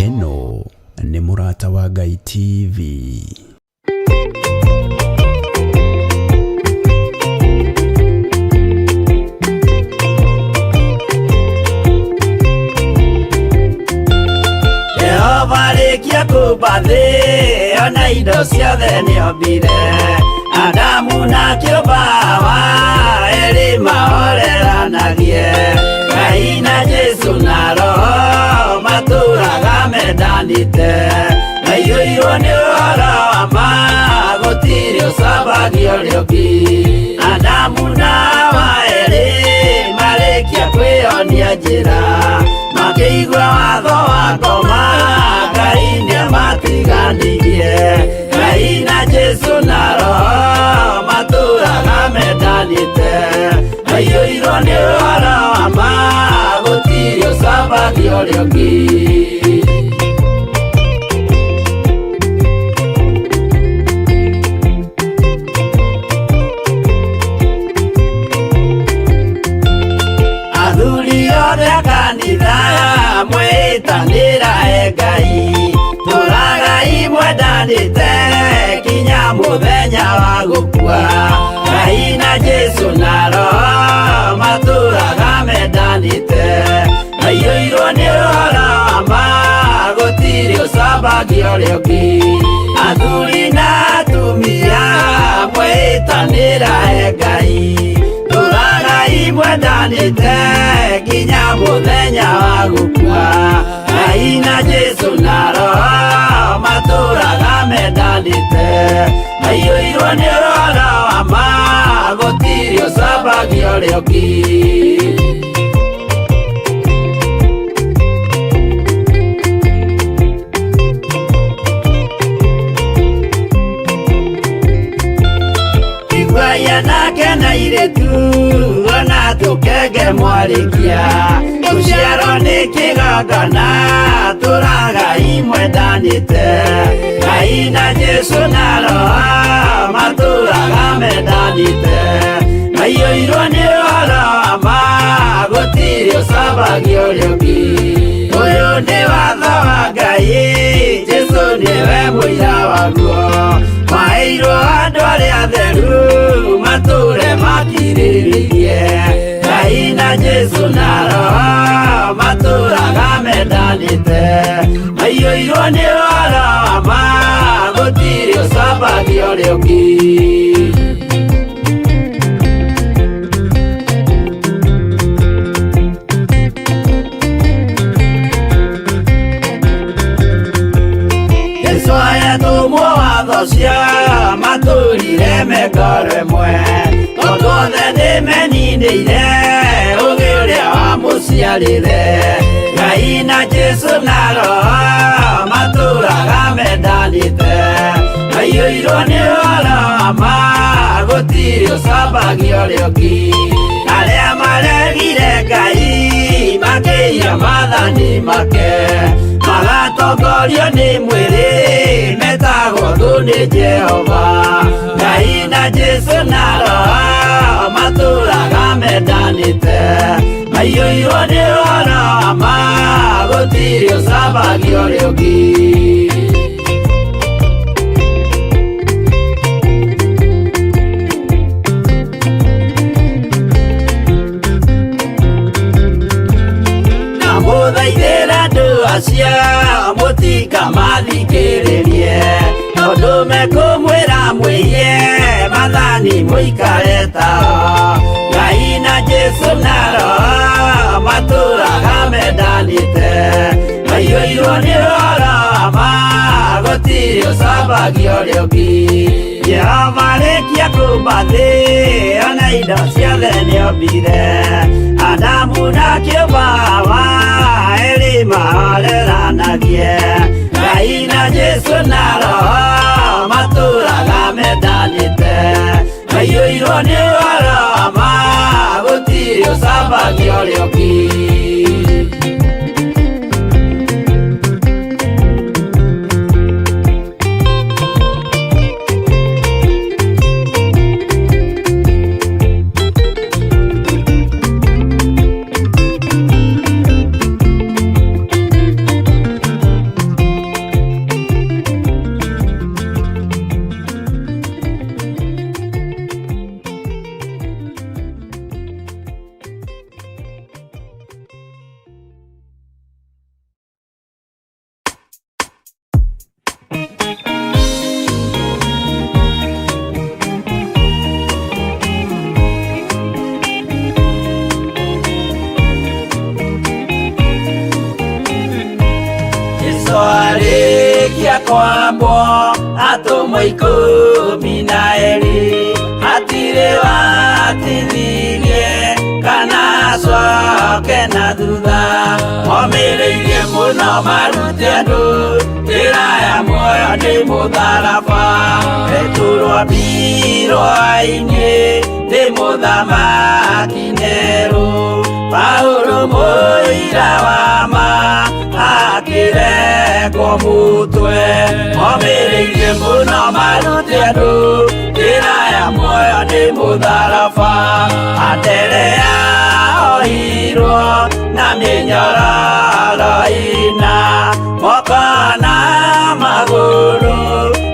Ĩno nĩ Mũrata wa Ngai TV. Jehova rĩkia kũmba thĩ ona indo ciothe nĩombire Adamu na kĩũmba Hawa erĩ mahoreranagie Ngai na Jesu na Roho matũraga mendanĩte maiyũirwo nĩ ũhoro wa ma gũtirĩ ũcambagio ũrĩa ũngĩ Adamu na Hawa erĩ marĩkia kwĩyonia njĩra makĩigua watho wa ngoma Ngai nĩamatiganirie Ngai na Jesu na Roho matũraga mendanĩte maiyũirwo nĩ ũhoro wa ma gũtirĩ ũcambagio ũrĩa ũngĩ. Athuri othe a kanitha mwĩtanĩra e Ngai tũragai mwendanĩte kinya mũthenya wa gũkua Ngai na Jesu na Roho matũraga mendanĩte maiyũirwo nĩ ũhoro wa ma gũtirĩ ũcambagio ũrĩa ũngĩ Athuri na atumia mwĩtanĩra e Ngai tũragai mwendanĩte nginya mũthenya wa gũkua Ngai na Jesu na Roho matũraga mendanĩte maiyũirwo nĩ ũhoro wa ma gũtirĩ ũcambagio ũrĩa ũngĩ. Iguai anake na airĩtu ona tũkenge mwarĩkia gũciarwo nĩ kĩgongona tũragai mwendanĩte Ngai na Jesu na Roho matũraga mendanĩte maiyũirwo nĩ ũhoro wa ma gũtirĩ ũcambagio ũrĩa ũngĩ Ũyũ nĩ watho wa Ngai Jesu nĩwe mũira waguo maheirwo andũ arĩa atheru matũre makirĩrĩirie Ngai na Jesu na Roho matũraga mendanĩte maiyũirwo nĩ ũhoro wa ma gũtirĩ ũcambagio ũrĩa ũngĩ. Jesu ayatũmwo watho cia matũrire mekore mwe tondũ othe nĩmeninĩire ũgĩ ũrĩa wamũciarire Ngai na Jesu na Roho matũraga mendanĩte maiyũirwo nĩ ũhoro wa ma gũtirĩ ũcambagio ũrĩa ũngĩ Arĩa maregire Ngai makĩiya maathani make magatongorio nĩ mwĩrĩ metagwo thũ nĩ Jehova Ngai na Jesu na Roho matũraga mendanĩte maiyũirwo nĩ ũhoro wa ma gũtirĩ ũcambagio ũrĩa ũngĩ. Ndamũthaithĩra andũ acio mũtikamathikĩrĩrie tondũ mekũmwĩra mwĩiye maathani mũikare tao Ngai na Jesu na Roho matũraga mendanĩte maiyũirwo nĩ ũhoro wa ma gũtirĩ ũcambagio ũrĩa ũngĩ Jehova rĩkia kũmba thĩ ona indo ciothe nĩombire Adamu na kĩũmba Hawa erĩ mahoreranagie Ngai na Jesu na Roho matũraga mendanĩte maiyũirwo Mwathi ũrĩa ũngĩ. Jesu arĩkia kwambwo atũmwo 12 hatirĩ watithirie kana acoke na thutha momĩrĩirie mũno marute andũ njĩra ya muoyo nĩ mũtharaba Petero ambirwo-inĩ nĩ mũthamaki Nero Paulo mũira wa ma akĩrekwo mũtwe momĩrĩirie mũno marute andũ njĩra ya muoyo nĩ mũtharaba Anderea ohirwo na mĩnyororo ĩna moko na magũrũ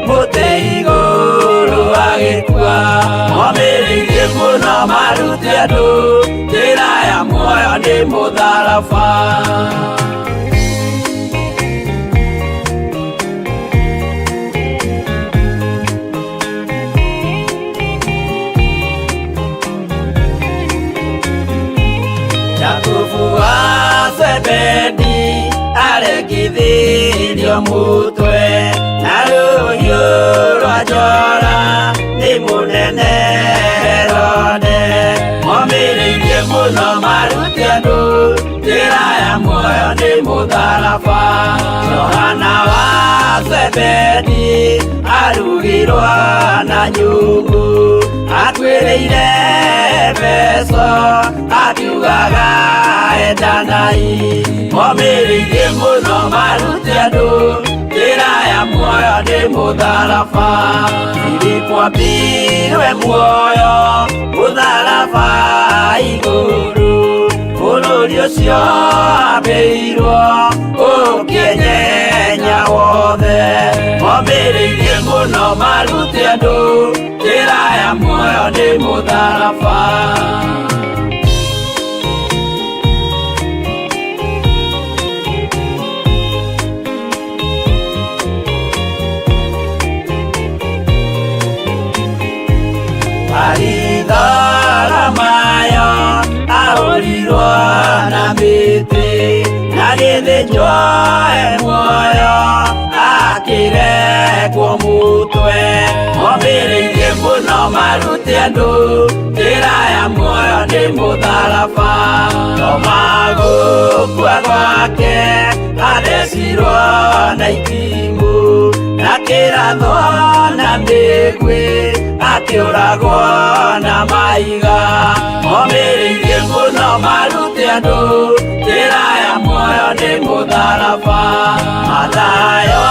mũtĩ igũrũ agĩkua momĩrĩirie mũno marute andũ njĩra ya muoyo nĩ mũtharaba. Jakubu wa Zebedi arekithirio mũtwe na rũhiũ rwa njora nĩ mũnene Herode momĩrĩirie mũno marute andũ njĩra ya muoyo nĩ mũtharaba Johana wa Zebedi arugirwo na nyũngũ akuĩrĩire Efeso akiugaga endanai momĩrĩirie mũno marute andũ njĩra ya muoyo nĩ mũtharaba Filipo ambirwe muoyo mũtharaba igũrũ bũrũri ũcio ambĩirwo ũkĩenyenya wothe momĩrĩirie mũno marute andũ njĩra ya muoyo nĩ mũtharaba. Baritholomayo ahũrirwo na mĩtĩ na gĩthĩnjwo e muoyo akĩrekwo mũtwe momĩrĩirie mũno marute andũ njĩra ya muoyo nĩ mũtharaba Toma gũkua gwake athecirwo na itimũ na kĩrathwo na mĩguĩ akĩũragwo na mahiga momĩrĩirie mũno marute andũ njĩra ya muoyo nĩ mũtharaba Mathayo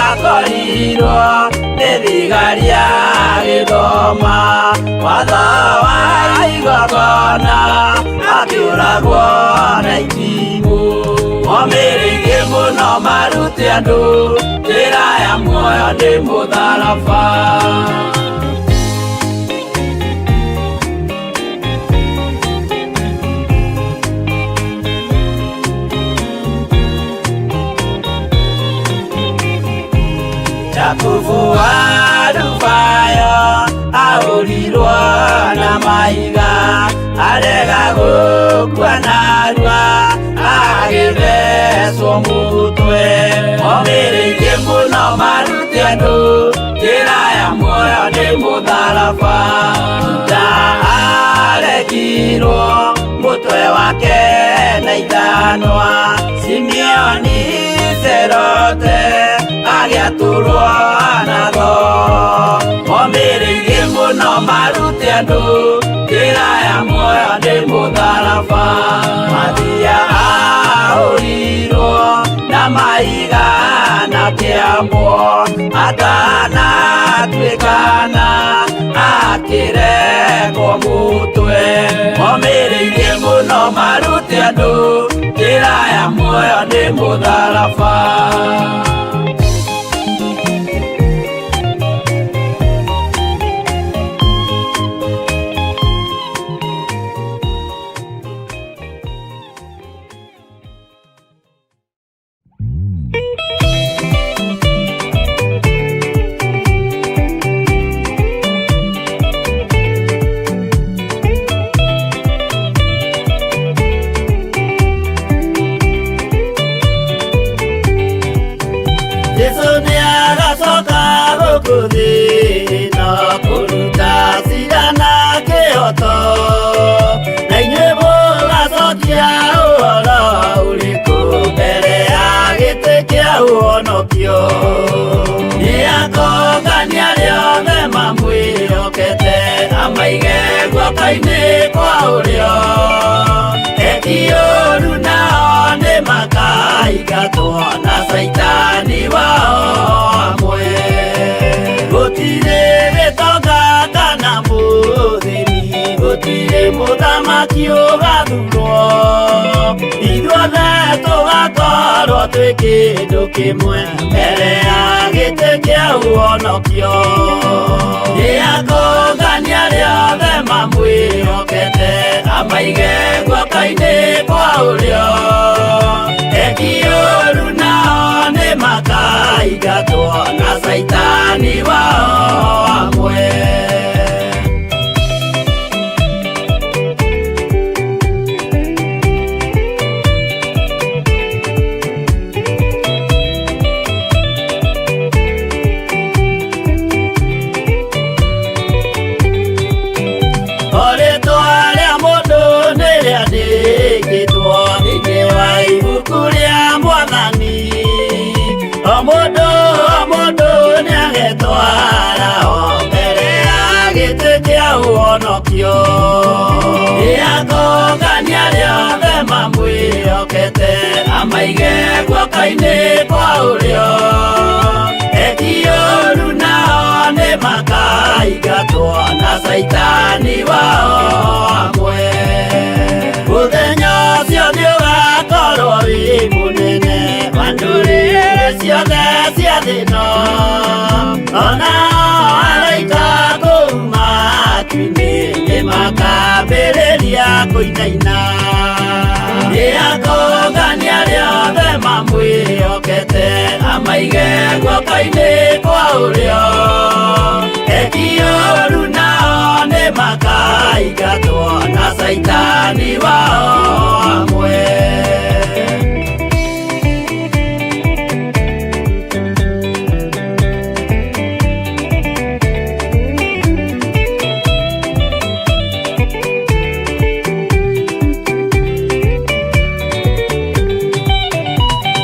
akorirwo nĩ thigari agĩthoma watho wa igongona akĩũragwo na itimũ momĩrĩirie mũno marute andũ njĩra ya muoyo nĩ mũtharaba. Jakubu wa Alufayo ahũrirwo na mahiga arega gũkua narua agĩthecwo mũtwe momĩrĩirie mũno marute andũ njĩra ya muoyo nĩ mũtharaba Juda arekirwo mũtwe wake na ithanwa Simeoni Serote agĩatũrwo na thoo momĩrĩirie mũno marute andũ njĩra ya muoyo Nĩ mũtharaba. Mathia ahũrirwo na mahiga na kĩambwo, atanatuĩkana akĩrekwo mũtwe. Omĩrĩirie mũno marute andũ njĩra ya muoyo nĩ mũtharaba. Jesu nĩ agacoka gũkũ thĩ ĩno kũruta cira na kĩhoto, na inyuĩ mũgacokia ũhoro ũrĩkũ mbere ya gĩtĩ kĩa ũhonokio. Nĩ akongania arĩa othe mamwĩhokete, amaige guoko-inĩ kwa ũrĩo. Eki ũũru nao nĩ makaingatwo na caitani wao amwe. Gũtirĩ gĩtonga kana mũthĩni, gũtirĩ mũthamaki ũgathurwo. Ithuothe tũgakorwo twĩ kĩndũ kĩmwe mbere ya gĩtĩ kĩa ũhonokio. Nĩ akongania arĩa othe mamwĩhokete, amaige guoko-inĩ kwa ũrĩo. Eki ũũru nao nĩ makaingatwo na caitani wao amwe. O rĩtwa rĩa mũndũ nĩ rĩandĩkĩtwo thĩinĩ wa ibuku rĩa Mwathani. O mũndũ o mũndũ nĩagetwara o mbere ya gĩtĩ kĩa ũhonokio. Nĩ akongania arĩa othe mamwĩhokete, amaige guoko-inĩ kwa ũrĩo. Eki ũũru nao nĩ makaingatwo na caitani wao amwe. Mũthenya ũcio nĩ ũgakorwo wĩ mũnene wa ndũrĩrĩ ciothe cia thĩ ĩno. Onao araika kũu matu-inĩ nĩ makambĩrĩria kũinaina. Nĩ akongania arĩa othe mamwĩhokete, amaige guoko-inĩ kwa ũrĩo. Eki ũũru nao nĩ makaingatwo na caitani wao amwe.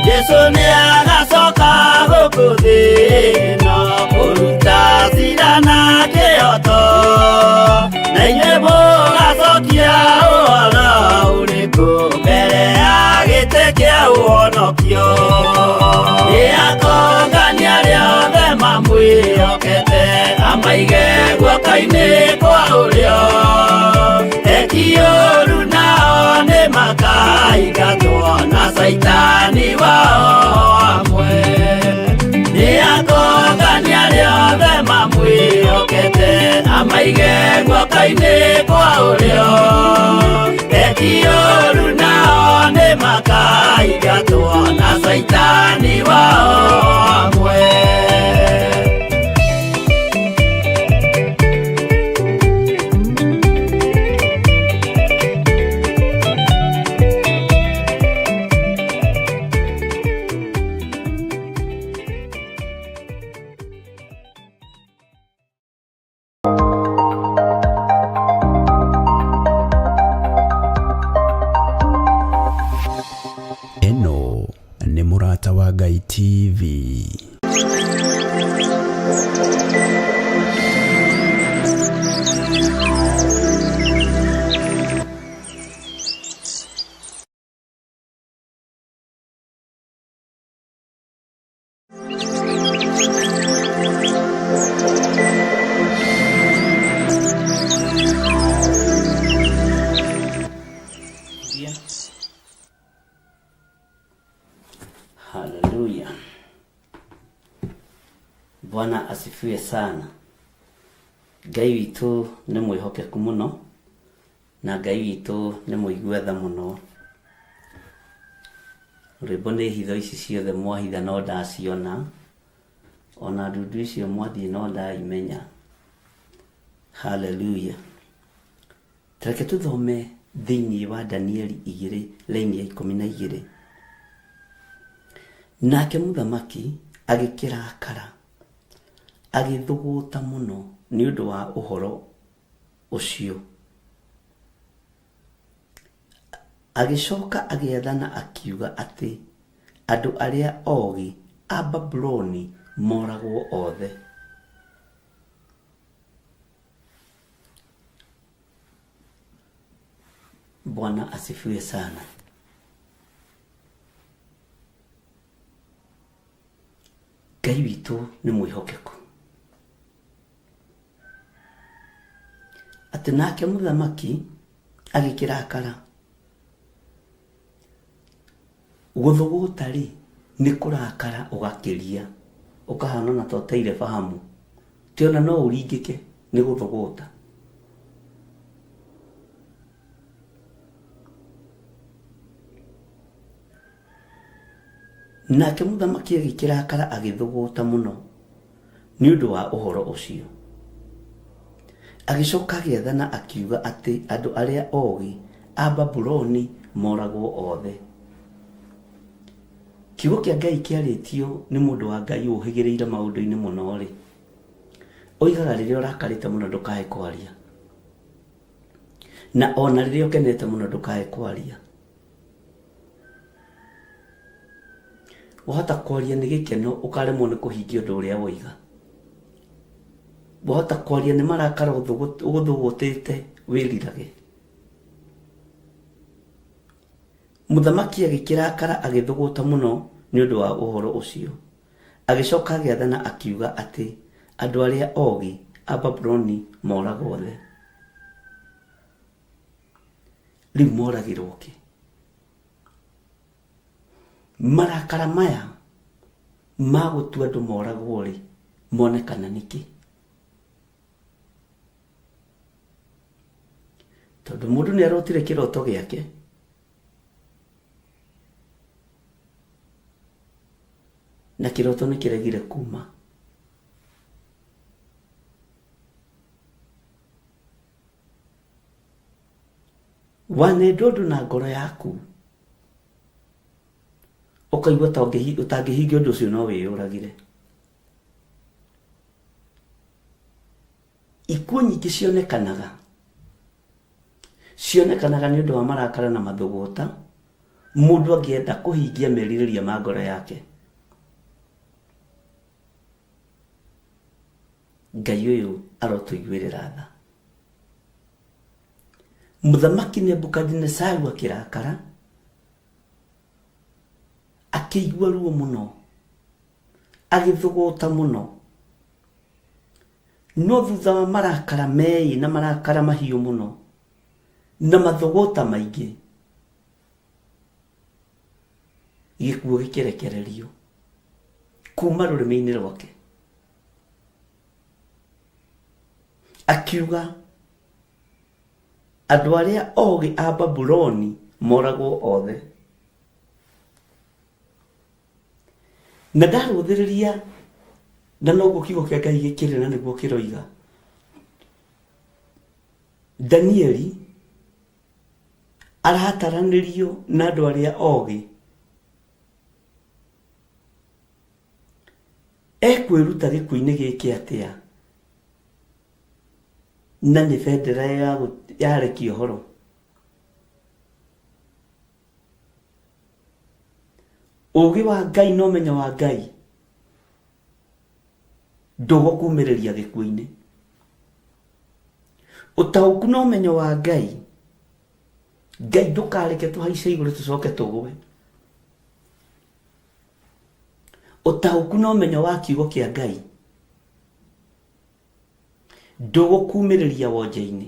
Jesu nĩ agacoka gũkũ thĩ ĩno kũruta cira na kĩhoto, na inyuĩ mũgacokia ũhoro ũrĩkũ mbere ya gĩtĩ kĩa ũhonokio. Nĩ akongania arĩa othe mamwĩhokete, amaige guoko-inĩ kwa ũrĩo. Eki ũũru nao nĩ makaingatwo na caitani wao amwe. Nĩ akongania arĩa othe mamwĩhokete, amaige guoko-inĩ kwa ũrĩo. Eki ũũru nao nĩ makaingatwo na caitani wao amwe. Ĩno nĩ Mũrata wa Ngai TV. Haleluya. Bwana asifiwe sana. Ngai witũ nĩ mwĩhokeku mũno na Ngai witũ nĩ mũigua tha mũno. Rwĩmbo nĩ hitho ici ciothe mwahitha no ndaciona, ona ndundu icio mwathiĩ no ndaimenya. Haleluya. Tareke tũthome thĩinĩ wa Danieli 2 raini ya 12. Nake mũthamaki agĩkĩrakara, agĩthũgũta mũno nĩ ũndũ wa ũhoro ũcio. Agĩcoka agĩathana akiuga atĩ andũ arĩa ogĩ a Babuloni moragwo othe. Bwana asifiwe sana. Ngai witũ nĩ mwĩhokeku. Atĩ nake mũthamaki agĩkĩrakara. Gũthũgũta rĩ, nĩ kũrakara ũgakĩria, ũkahana ona ta ũteire fahamu. Ti ona no ũringĩke nĩ gũthũgũta. Nake mũthamaki agĩkĩrakara agĩthũgũta mũno nĩ ũndũ wa ũhoro ũcio. Agĩcoka agĩathana akiuga atĩ andũ arĩa ogĩ a Babuloni moragwo othe. Kiugo kĩa Ngai kĩarĩtio nĩ mũndũ wa Ngai ũhĩgĩrĩire maũndũ-inĩ mũno-rĩ, oigaga rĩrĩa ũrakarĩte mũno ndũkae kwaria, na ona rĩrĩa ũkenete mũno ndũkae kwaria. Wahota kwaria nĩ gĩkeno ũkaremwo nĩ kũhingia ũndũ ũrĩa woiga. Wahota kwaria nĩ marakara ũthũgũtĩte wĩrirage. Mũthamaki agĩkĩrakara agĩthũgũta mũno nĩ ũndũ wa ũhoro ũcio. Agĩcoka agĩathana akiuga atĩ andũ arĩa ogĩ a Babuloni moragwo othe. Rĩu moragĩrwo kĩ? Marakara maya ma gũtua andũ moragwo rĩ, monekana nĩkĩ? Tondũ mũndũ nĩ arotire kĩroto gĩake, na kĩroto nĩ kĩregire kuma. Wanenda ũndũ na ngoro yaku, ũkaigua ta ũtangĩhingia ũndũ ũcio no wĩyũragire. Ikuũ nyingĩ cionekanaga cionekanaga nĩ ũndũ wa marakara na mathũgũta, mũndũ angĩenda kũhingia merirĩria ma ngoro yake. Ngai ũyũ arotũiguĩrĩra tha. Mũthamaki Nebukadinesaru akĩrakara, akĩigua ruo mũno, agĩthũgũta mũno. No thutha wa marakara meĩ na marakara mahiũ mũno na mathũgũta maingĩ, gĩkuũ gĩkĩrekererio kuma rũrĩmĩ-inĩ rwake. Akiuga andũ arĩa ogĩ a Babuloni moragwo othe. Na ndarũthĩrĩria na noguo kiugo kĩa Ngai gĩkĩrĩ na nĩguo kĩroiga. Danieli arataranĩrio na andũ arĩa ogĩ. Ekwĩruta gĩkuũ-inĩ gĩkĩ atĩa na nĩ bendera yarekia ũhoro? Ũgĩ wa Ngai na ũmenyo wa Ngai ndũgũkumĩrĩria gĩkuũ-inĩ. Ũtaũku na ũmenyo wa Ngai, Ngai ndũkareke tũhaice igũrũ tũcoke tũgwe. Ũtaũku na ũmenyo wa kiugo kĩa Ngai ndũgũkumĩrĩria wonje-inĩ,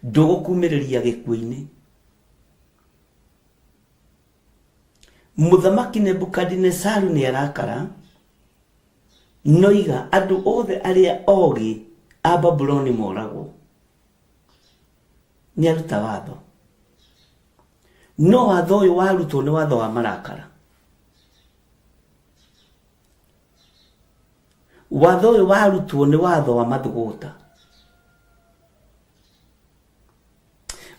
ndũgũkumĩrĩria gĩkuũ-inĩ. Mũthamaki Nebukadinesaru nĩ arakara, noiga andũ othe arĩa ogĩ a Babuloni moragwo. Nĩ aruta watho. No watho ũyũ warutwo nĩ watho wa marakara. Watho ũyũ warutwo nĩ watho wa mathugũta.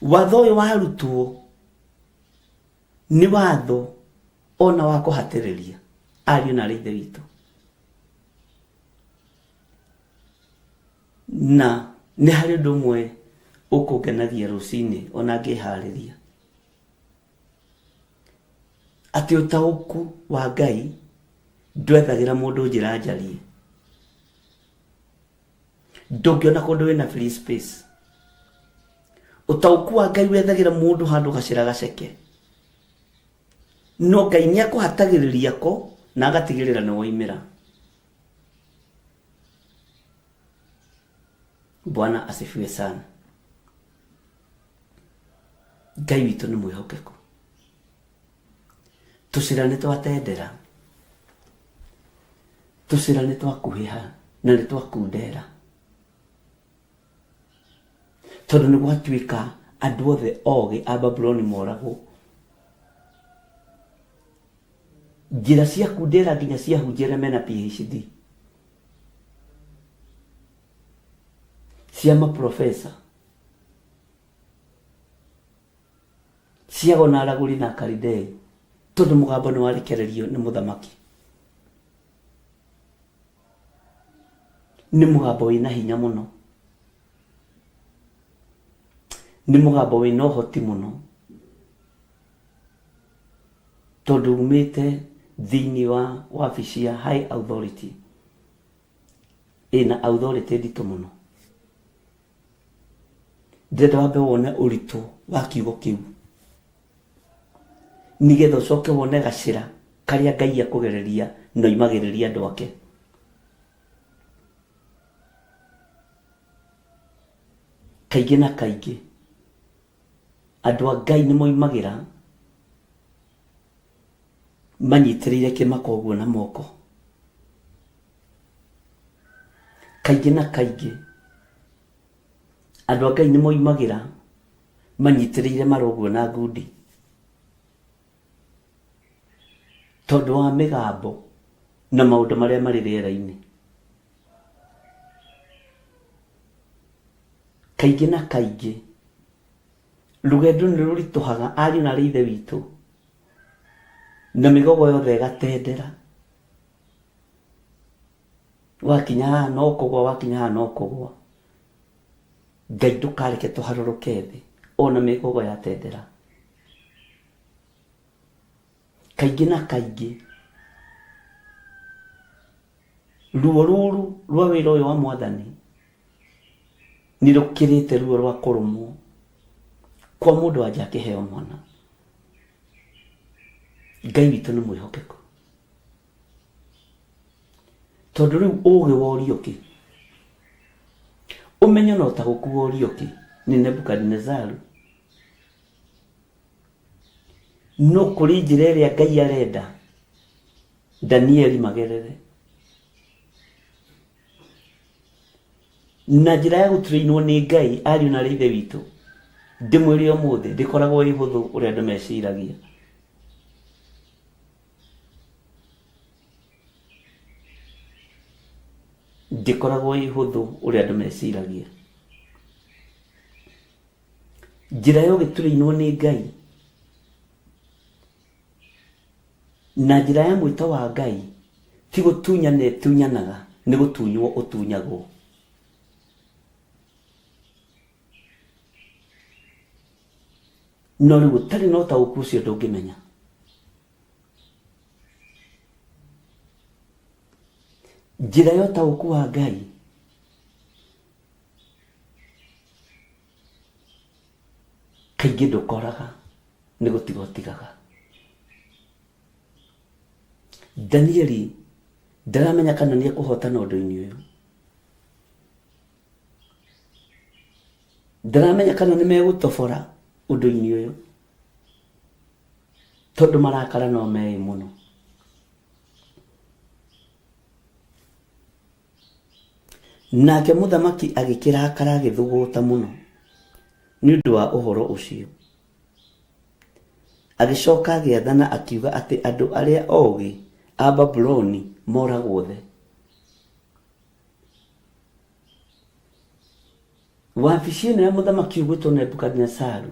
Watho ũyũ warutwo nĩ watho ona wa kũhatĩrĩria ariũ na arĩ ithe witũ. Na nĩ harĩ ũndũ ũmwe ũkũngenagia rũcinĩ ona ngĩharĩria. Atĩ ũtaũku wa Ngai ndwethagĩra mũndũ njĩra njarie. Ndũngĩona kũndũ wĩna free space. Ũtaũku wa Ngai wethagĩra mũndũ handũ gacĩra gaceke. No Ngai nĩ akũhatagĩrĩria ko na agatigĩrĩra nĩ woimĩra. Bwana asifiwe sana. Ngai witũ nĩ mwĩhokeku. Tũcĩra nĩ twatendera, tũcĩra nĩ twakuhĩha na nĩ twakundera, tondũ nĩ gwatuĩka andũ othe ogĩ a Babuloni moragwo. Njĩra cia kundera nginya cia hunjia arĩa mena PhD, cia maprofesa, ciago na aragũri na Akalidei, tondũ mũgambo nĩ warekererio nĩ mũthamaki. Nĩ mũgambo wĩna hinya mũno, nĩ mũgambo wĩna ũhoti mũno, tondũ umĩte thĩinĩ wa wabici ya high authority, ĩna authority nditũ mũno. Ndĩrenda wambe wone ũritũ wa kiugo kĩu, nĩgetha ũcoke wone gacĩra karĩa Ngai akũgereria na oimagĩrĩria andũ ake. Kaingĩ na kaingĩ andũ a Ngai nĩ moimagĩra manyitĩrĩire kĩmako ũguo na moko. Kaingĩ na kaingĩ andũ a Ngai nĩ moimagĩra manyitĩrĩire mara ũguo na ngundi, tondũ wa mĩgambo na maũndũ marĩa marĩ rĩera-inĩ. Kaingĩ na kaingĩ rũgendo nĩ rũritũhaga ariũ na arĩ ithe witũ, na mĩgogo yothe ĩgatendera. Wakinya haha no kũgwa, wakinya haha no kũgwa. Ngai ndũkareke tũharũrũke thĩ ona mĩgogo yatendera. Kaingĩ na kaingĩ ruo rũrũ rwa wĩra ũyũ wa mwathani nĩ rũkĩrĩte ruo rwa kũrũmwo kwa mũndũ wanja akĩheo mwana. Ngai witũ nĩ mwĩhokeku, tondũ rĩu ũgĩ worio kĩ, ũmenyo na ũtaũku worio kĩ nĩ Nebukadinezaru. No kũrĩ njĩra ĩrĩa Ngai arenda Danieli magerere, na njĩra ya gũtrainwo nĩ Ngai. Ariũ na arĩ ithe witũ, ndĩmwĩre ũmũthĩ ndĩkoragwo ĩ hũthũ ũrĩa andũ meciragia. Ndĩkoragwo ĩ hũthũ ũrĩa andũ meciragia. Njĩra ya ũgĩtũrĩinwo nĩ Ngai na njĩra ya mwĩto wa Ngai ti gũtunyana ĩtunyanaga, nĩ gũtunywo ũtunyagwo. No rĩu ũtarĩ na ũtaũku ũcio ndũngĩmenya. Njĩra ya ũtaũku wa Ngai kaingĩ ndũkoraga, nĩ gũtiga ũtigaga. Danieli ndaramenya kana nĩ ekũhotana ũndũ-inĩ ũyũ. Ndaramenya kana nĩ megũtobora ũndũ-inĩ ũyũ, tondũ marakara no meĩ mũno. Nake mũthamaki agĩkĩrakara agĩthũgũta mũno nĩ ũndũ wa ũhoro ũcio. Agĩcoka agĩathana akiuga atĩ andũ arĩa ogĩ a Babuloni moragwo othe. Wabici ĩno ya mũthamaki ũgwĩtwo Nebukadinezaru,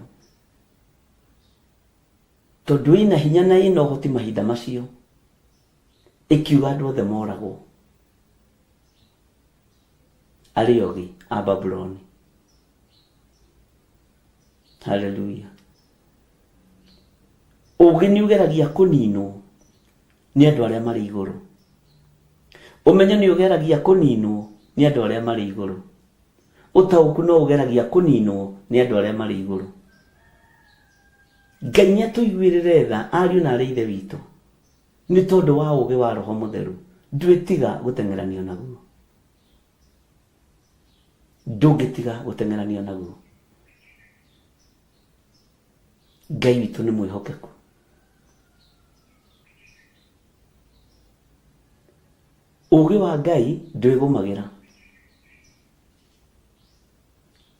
tondũ ĩna hinya na ĩna ũhoti mahinda macio, ĩkiuga andũ othe moragwo arĩa ogĩ a Babuloni. Haleluya. Ũgĩ nĩ ũgeragia kũninwo nĩ andũ arĩa marĩ igũrũ. Ũmenyo nĩ ũgeragia kũninwo nĩ andũ arĩa marĩ igũrũ. Ũtaũku no ũgeragia kũninwo nĩ andũ arĩa marĩ igũrũ. Ngai nĩ atũiguĩrĩre tha ariũ na arĩ ithe witũ nĩ tondũ wa ũgĩ wa Roho Mũtheru. Ndwĩtiga gũteng'eranio naguo. Ndũngĩtiga gũteng'eranio naguo. Ngai witũ nĩ mwĩhokeku. Ũgĩ wa Ngai ndwĩgũmagĩra.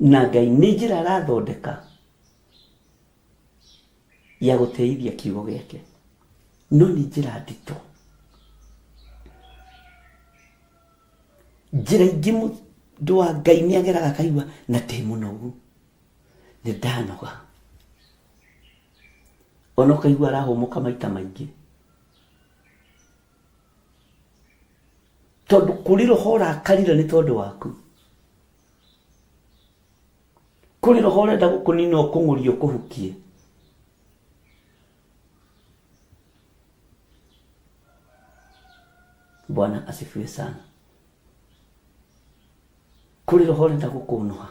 Na Ngai nĩ njĩra arathondeka ya gũteithia kiugo gĩake. No nĩ njĩra nditũ. Njĩra ingĩ mũndũ wa Ngai nĩ ageraga akaigua na ndĩ mũnogu, nĩ ndanoga. Ona ũkaigua arahũmũka maita maingĩ. Tondũ kũrĩ roho ũrakarire nĩ tondũ waku. Kũrĩ roho ũrenda gũkũnina ũkũng'ũrie ũkũhukie. Bwana asifiwe sana. Kũrĩ roho ũrenda gũkũnũha.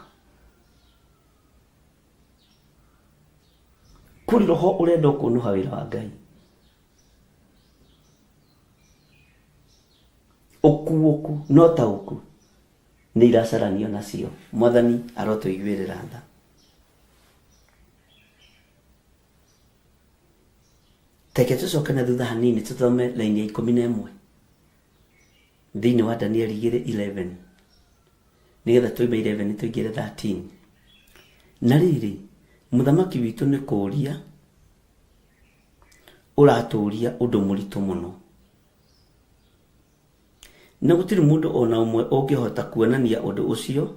Kũrĩ roho ũrenda ũkũnũha wĩra wa Ngai. Ũkuũku no taũku nĩ iracaranio nacio. Mwathani arotũiguĩrĩra tha. Reke tũcoke na thutha hanini tũthome laini ya 11 thĩinĩ wa Danieli 2:11 nĩgetha tuime 11 tũingĩre 13. Na rĩrĩ, mũthamaki witũ nĩ kũũria ũratũũria ũndũ mũritũ mũno, na gũtirĩ mũndũ o na ũmwe ũngĩhota kuonania ũndũ ũcio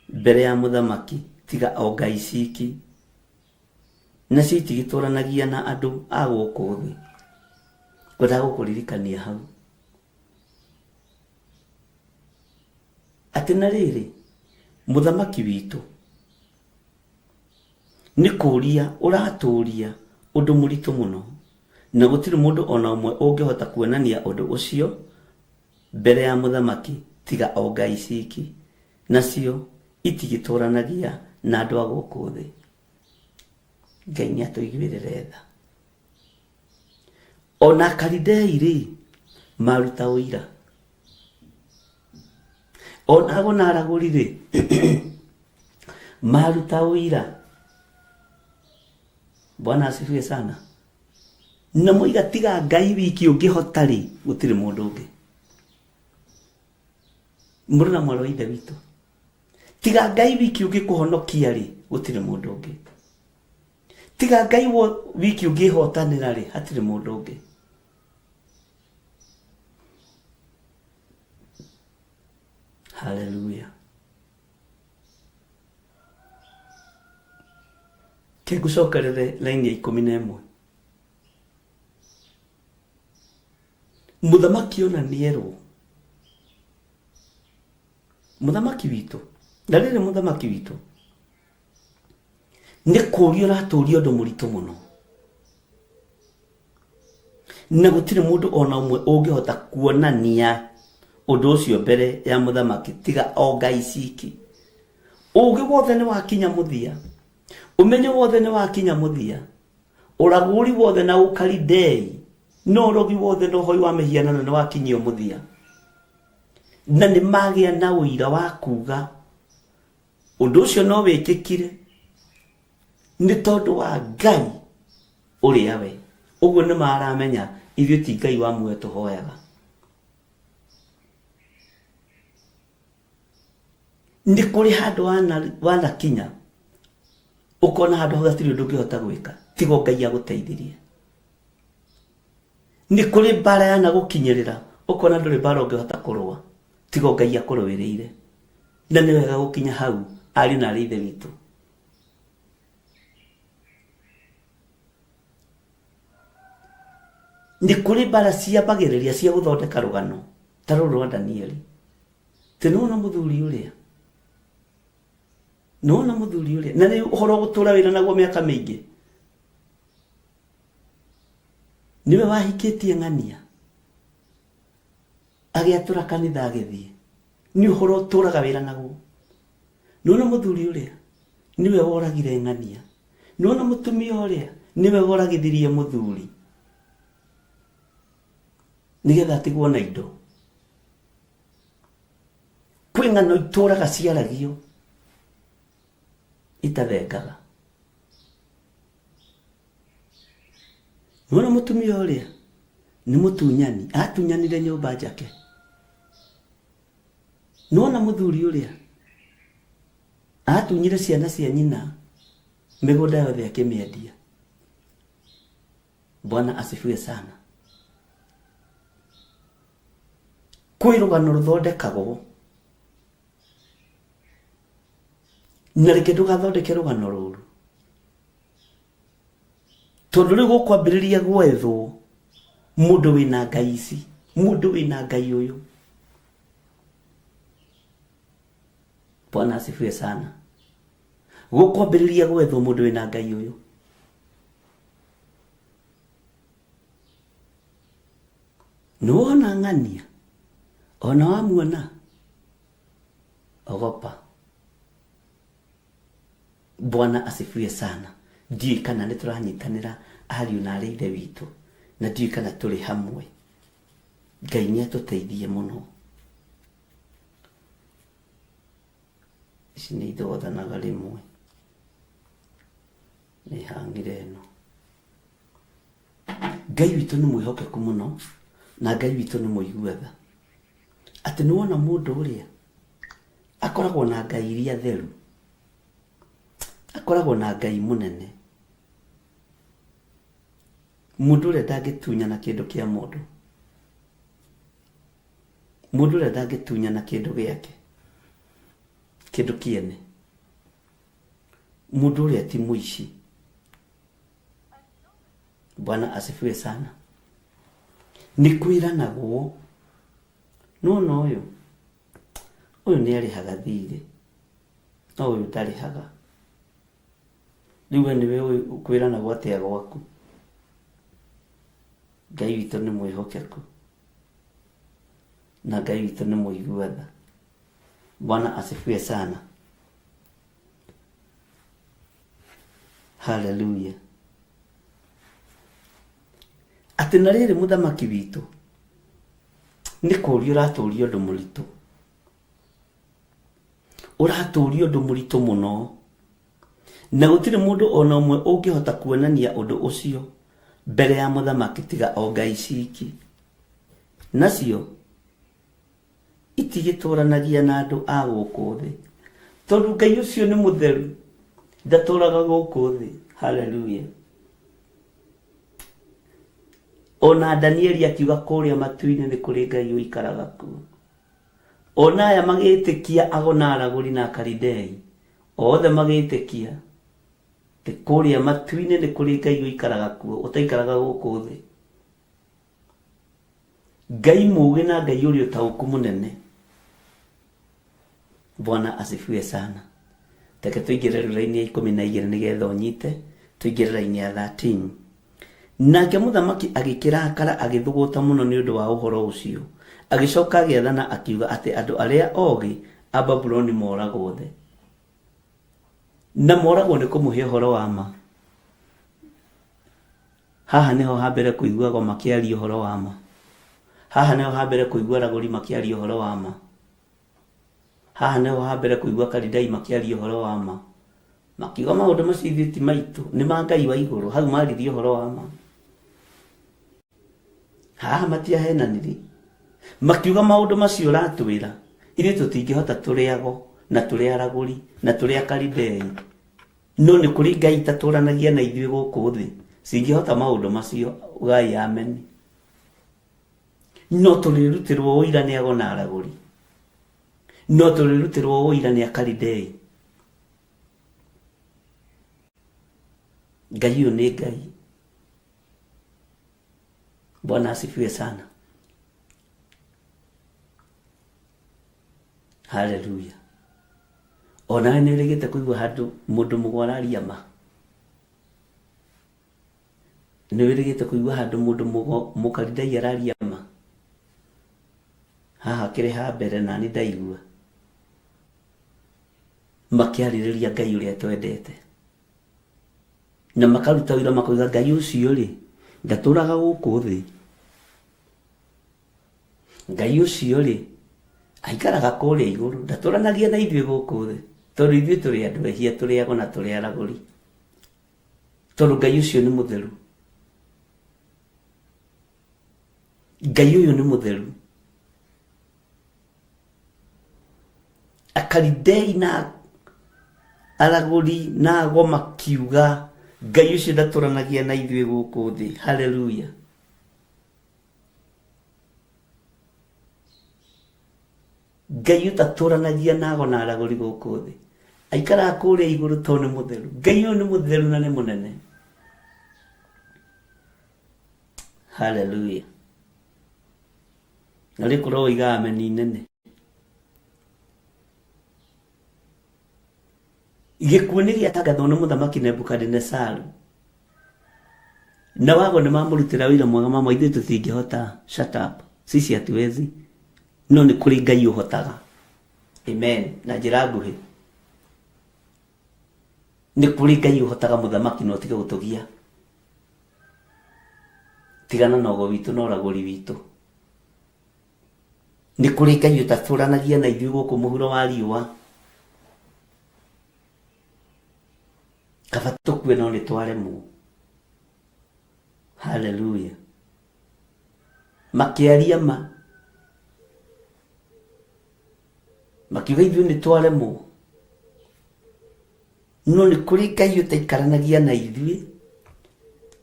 mbere ya mũthamaki tiga o Ngai ciki, nacio itigĩtũranagia na andũ a gũkũ thĩ. Ngwendaga gũkũririkania hau atĩ na rĩrĩ, mũthamaki witũ nĩ kũũria ũratũũria ũndũ mũritũ mũno, na gũtirĩ mũndũ o na ũmwe ũngĩhota kuonania ũndũ ũcio mbere ya mũthamaki tiga o Ngai ciki, nacio itigĩtũranagia na andũ a gũkũ thĩ. Ngai nĩ atũiguĩrĩre tha. Ona Akalidei rĩ, maruta ũira. Ona ago na aragũri rĩ, maruta ũira. Bwana asifiwe sana. Na moiga tiga Ngai wiki ũngĩhota rĩ, gũtirĩ mũndũ ũngĩ. Mũrũ na mwarĩ wa ithe witũ, tiga Ngai wiki ũngĩkũhonokia rĩ, gũtirĩ mũndũ ũngĩ. Tiga Ngai wiki ũngĩhotanĩra rĩ, hatirĩ mũndũ ũngĩ. Haleluya. Ke ngũcokerere laini ya 11. Mũthamaki ona nĩerwo, mũthamaki witũ, na rĩrĩ mũthamaki witũ nĩ kũũria ũratũũria ũndũ mũritũ mũno, na gũtirĩ mũndũ ona ũmwe ũngĩhota kuonania ũndũ ũcio mbere ya mũthamaki tiga o Ngai ciki. Ũũgĩ wothe nĩ wakinya mũthia, ũmenyo wothe nĩ wakinya mũthia, ũragũri wothe na ũkalidei No ũrogi wothe na ũhoi wa mĩhianano nĩ wakinyio mũthia. Na nĩ magĩa na ũira wa kuga ũndũ ũcio no wĩkĩkire nĩ tondũ wa Ngai ũrĩa we. Ũguo nĩ maramenya ithuĩ ti Ngai wa muoyo tũhoyaga. Nĩ kũrĩ handũ wanakinya ũkona handũ hau hatirĩ ũndũ ũngĩhota gwĩka tiga Ngai agũteithirie. Nĩ kũrĩ mbara yanagũkinyĩrĩra ũkona ndũrĩ mbara ũngĩhota kũrũa tiga Ngai akũrũĩrĩire. Na nĩ wega gũkinya hau ariũ na arĩ ithe witũ. Nĩ kũrĩ mbara ciambagĩrĩria cia gũthondeka rũgano ta rũrũ rwa Danieli. Atĩ nĩwona mũthuri ũrĩa, nĩwona mũthuri ũrĩa, na nĩ ũhoro gũtũra wĩra naguo mĩaka mĩingĩ. Nĩwe wahikĩtie ng'ania agĩatũra kanitha agĩthiĩ. Nĩ ũhoro ũtũraga wĩra naguo. Nĩwona mũthuri ũrĩa, nĩwe woragire ng'ania. Nĩwona mũtumia ũrĩa, nĩwe woragithirie mũthuri nĩgetha atigwo na indo. Kwĩ ng'ano itũraga ciaragio itathengaga. Nĩwona mũtumia ũrĩa nĩ mũtunyani, atunyanire nyũmba njake. Nĩwona mũthuri ũrĩa atunyire ciana cia nyina mĩgũnda yothe akĩmĩendia. Bwana asifiwe sana. Kwĩ rũgano rũthondekagwo na reke ndũgathondeke rũgano rũru, tondũ rĩu gũkwambĩrĩria gwethwo mũndũ wĩna ngai ici, mũndũ wĩna ngai ũyũ. Bwana asifiwe sana. Gũkwambĩrĩria gwethwo mũndũ wĩna ngai ũyũ. Nĩwona ng'ania ona wamuona ogopa. Bwana asifiwe sana. Ndiũĩ kana nĩ tũranyitanĩra ariũ na arĩ ithe witũ, na ndiũĩ kana tũrĩ hamwe. Ngai nĩ atũteithie mũno. Ici nĩ ithothanaga rĩmwe. Nĩ hangire ĩno. Ngai witũ nĩ mwĩhokeku mũno, na Ngai witũ nĩ mũigua tha. Atĩ nĩ wona mũndũ ũrĩa akoragwo na Ngai iria theru, akoragwo na Ngai mũnene. Mũndũ ũrĩa ndangĩtunyana kĩndũ kĩa mũndũ, mũndũ ũrĩa ndangĩtunyana kĩndũ gĩake, kĩndũ kĩene, mũndũ ũrĩa ti mũici. Bwana asifiwe sana. Nĩ kwĩranagwo nĩwona ũyũ, ũyũ nĩ arĩhaga thirĩ, no ũyũ ndarĩhaga. Rĩu we nĩwe ũĩ kwĩranagwo atĩa gwaku. Ngai witũ nĩ mwĩhokeku na Ngai witũ nĩ mũigua tha. Bwana asifiwe sana. Haleluya. Atĩ na rĩrĩ mũthamaki witũ nĩ kũũria ũratũũria ũndũ mũritũ, ũratũũria ũndũ mũritũ mũno, na gũtirĩ mũndũ ona ũmwe ũngĩhota kuonania ũndũ ũcio mbere ya mũthamaki tiga o Ngai ciki. Nacio itigĩtũranagia na andũ a gũkũ thĩ, tondũ Ngai ũcio nĩ mũtheru, ndatũraga gũkũ thĩ. Haleluya. Ona Danieli akiuga kũrĩa matu-inĩ nĩ kũrĩ Ngai ũikaraga kuo. Ona aya magĩtĩkia ago na aragũri na Akalidei, othe magĩtĩkia atĩ kũrĩa matu-inĩ nĩ kũrĩ Ngai ũikaraga kuo, ũtaikaraga gũkũ thĩ. Ngai mũũgĩ na Ngai ũrĩ ũtaũku mũnene. Bwana asifiwe sana. Reke tũingĩre rĩu raini ya ikũmi na igĩrĩ nĩgetha ũnyite, tũingĩre raini ya 13. Nake mũthamaki agĩkĩrakara agĩthũgũta mũno nĩ ũndũ wa ũhoro ũcio. Agĩcoka agĩathana akiuga atĩ andũ arĩa ogĩ a Babuloni moragwo othe. Na moragwo nĩ kũmũhe ũhoro wa ma. Haha nĩho ha mbere kũigua ago makĩaria ũhoro wa ma. Haha nĩho ha mbere kũigua aragũri makĩaria ũhoro wa ma. Haha nĩho ha mbere kũigua Akalidai makĩaria ũhoro wa ma. Makiuga maũndũ macio ithuĩ ti maitũ, nĩ ma Ngai wa igũrũ. Hau maririe ũhoro wa ma. Haha matiahenanirie. Makiuga maũndũ macio ũratwĩra, ithuĩ tũtingĩhota tũrĩ ago na tũrĩ aragũri na tũrĩ Akalidei. No nĩ kũrĩ Ngai itatũranagia na ithuĩ gũkũ thĩ cingĩhota maũndũ macio, ugai ameni. No tũrĩrutĩrwo ũira nĩ ago na aragũri. No tũrĩrutĩrwo ũira nĩ Akalidei. Ngai ũyũ nĩ Ngai. Bwana asifiwe sana. Haleluya. Onawe nĩ ũrĩgĩte kũigua handũ mũndũ mũgwa araria ma? Nĩ wĩrĩgĩte kũigua handũ mũndũ mũgo mũkaridai araria ma? Haha kĩrĩ ha mbere nani ndaigua makĩarĩrĩria Ngai ũrĩa twendete na makaruta ũira makoiga Ngai ũcio rĩ ndatũraga gũkũ thĩ. Ngai ũcio rĩ aikaraga kũrĩa igũrũ ndatũranagia na ithuĩ gũkũ thĩ tondũ ithuĩ tũrĩ andũ ehia tũrĩ ago na tũrĩ aragũri tondũ Ngai ũcio nĩ mũtheru. Ngai ũyũ nĩ mũtheru. Akalidei na aragũri na ago makiuga Ngai ũcio ndatũranagia na ithuĩ gũkũ thĩ. Haleluya. Ngai ũtatũranagia na ago na aragũri gũkũ thĩ aikaraga kũrĩa igũrũ tondũ nĩ mũtheru. Ngai ũyũ nĩ mũtheru na nĩ mũnene. Haleluya. Na rĩ kũrwo woiga ameni nene. Gĩkuũ nĩ gĩatangathwo nĩ mũthamaki Nebukadinesaru. Na wago nĩ mamũrutĩra wĩra mwega mama ithuĩ tũtingĩhota. Shut up. Sisi hatuwezi. No nĩ kũrĩ Ngai ũhotaga. Amen. Na njĩra nguhĩ. Nĩ kũrĩ Ngai ũhotaga mũthamaki na ũtige gũtũgia. Tigana na ũgo witũ na ũragũri witũ. Nĩ kũrĩ Ngai ũtatũranagia na ithuĩ gũkũ mũhuro wa riũa. Kaba tũkue no nĩ twaremwo. Haleluya. Makĩaria ma. Makiuga ithuĩ nĩ twaremwo. No nĩ kũrĩ Ngai ũtaikaranagia na ithuĩ.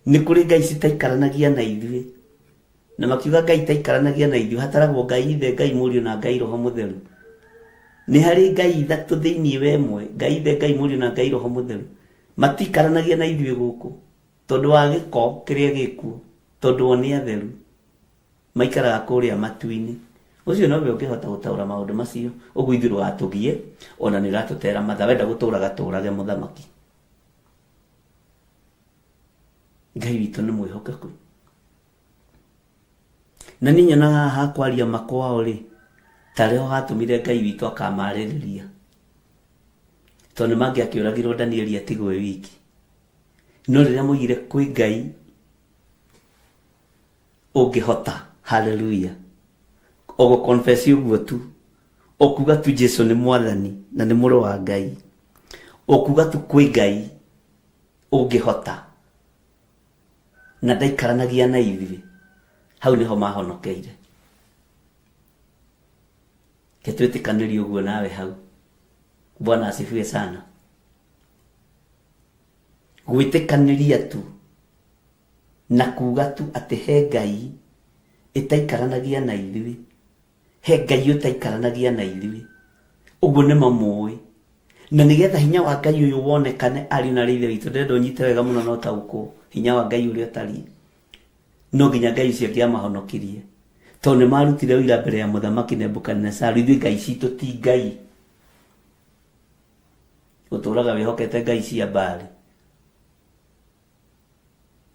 Nĩ kũrĩ Ngai citaikaranagia na ithuĩ. Na makiuga Ngai itaikaranagia na ithuĩ hataragwo Ngai Ithe, Ngai Mũriũ na Ngai Roho Mũtheru. Nĩ harĩ Ngai ithatũ thĩinĩ wa ĩmwe, Ngai Ithe, Ngai Mũriũ na Ngai Roho Mũtheru. Matikaranagia na ithuĩ gũkũ tondũ wa gĩko kĩrĩa gĩkuo, tondũ o nĩ atheru. Maikaraga kũrĩa matu-inĩ. Ũcio nowe ũngĩhota gũtaũra maũndũ macio. Ũguo ithuĩ ndũgatũgie, ona nĩ ũratũtera mathaa. Wenda gũtũraga tũrage mũthamaki. Ngai witũ nĩ mwĩhokeku. Na niĩ nyonaga haha ha kwaria ma kwao rĩ, tarĩ ho hatũmire Ngai witũ akamarĩrĩria. Tondũ nĩ mangĩakĩũragirwo Danieli atigwo e wiki. No rĩrĩa moigire kwĩ Ngai ũngĩhota, haleluya, o gũ confess ũguo tu, o kuga tu Jesu nĩ mwathani na nĩ mũrũ wa Ngai, o kuga tu kwĩ Ngai ũngĩhota na ndaikaranagia na ithuĩ, hau nĩho mahonokeire. Ke twĩtĩkanĩrie ũguo nawe hau. Bwana asifiwe sana. Gwĩtĩkanĩria tu na kuga tu atĩ he Ngai ĩtaikaranagia na ithuĩ, he Ngai ũtaikaranagia na ithuĩ, ũguo nĩ mamũĩ. Na nĩgetha hinya wa Ngai ũyũ wonekane, ariũ na arĩ ithe witũ, ndĩrenda ũnyite wega mũno na ũtaũkwo hinya wa Ngai ũrĩa ũtariĩ. No nginya Ngai ũcio angĩamahonokirie, tondũ nĩ marutire ũira mbere ya mũthamaki Nebukadinesaru, ithuĩ Ngai citũ ti Ngai. Ũtũraga wĩhokete Ngai cia Baali.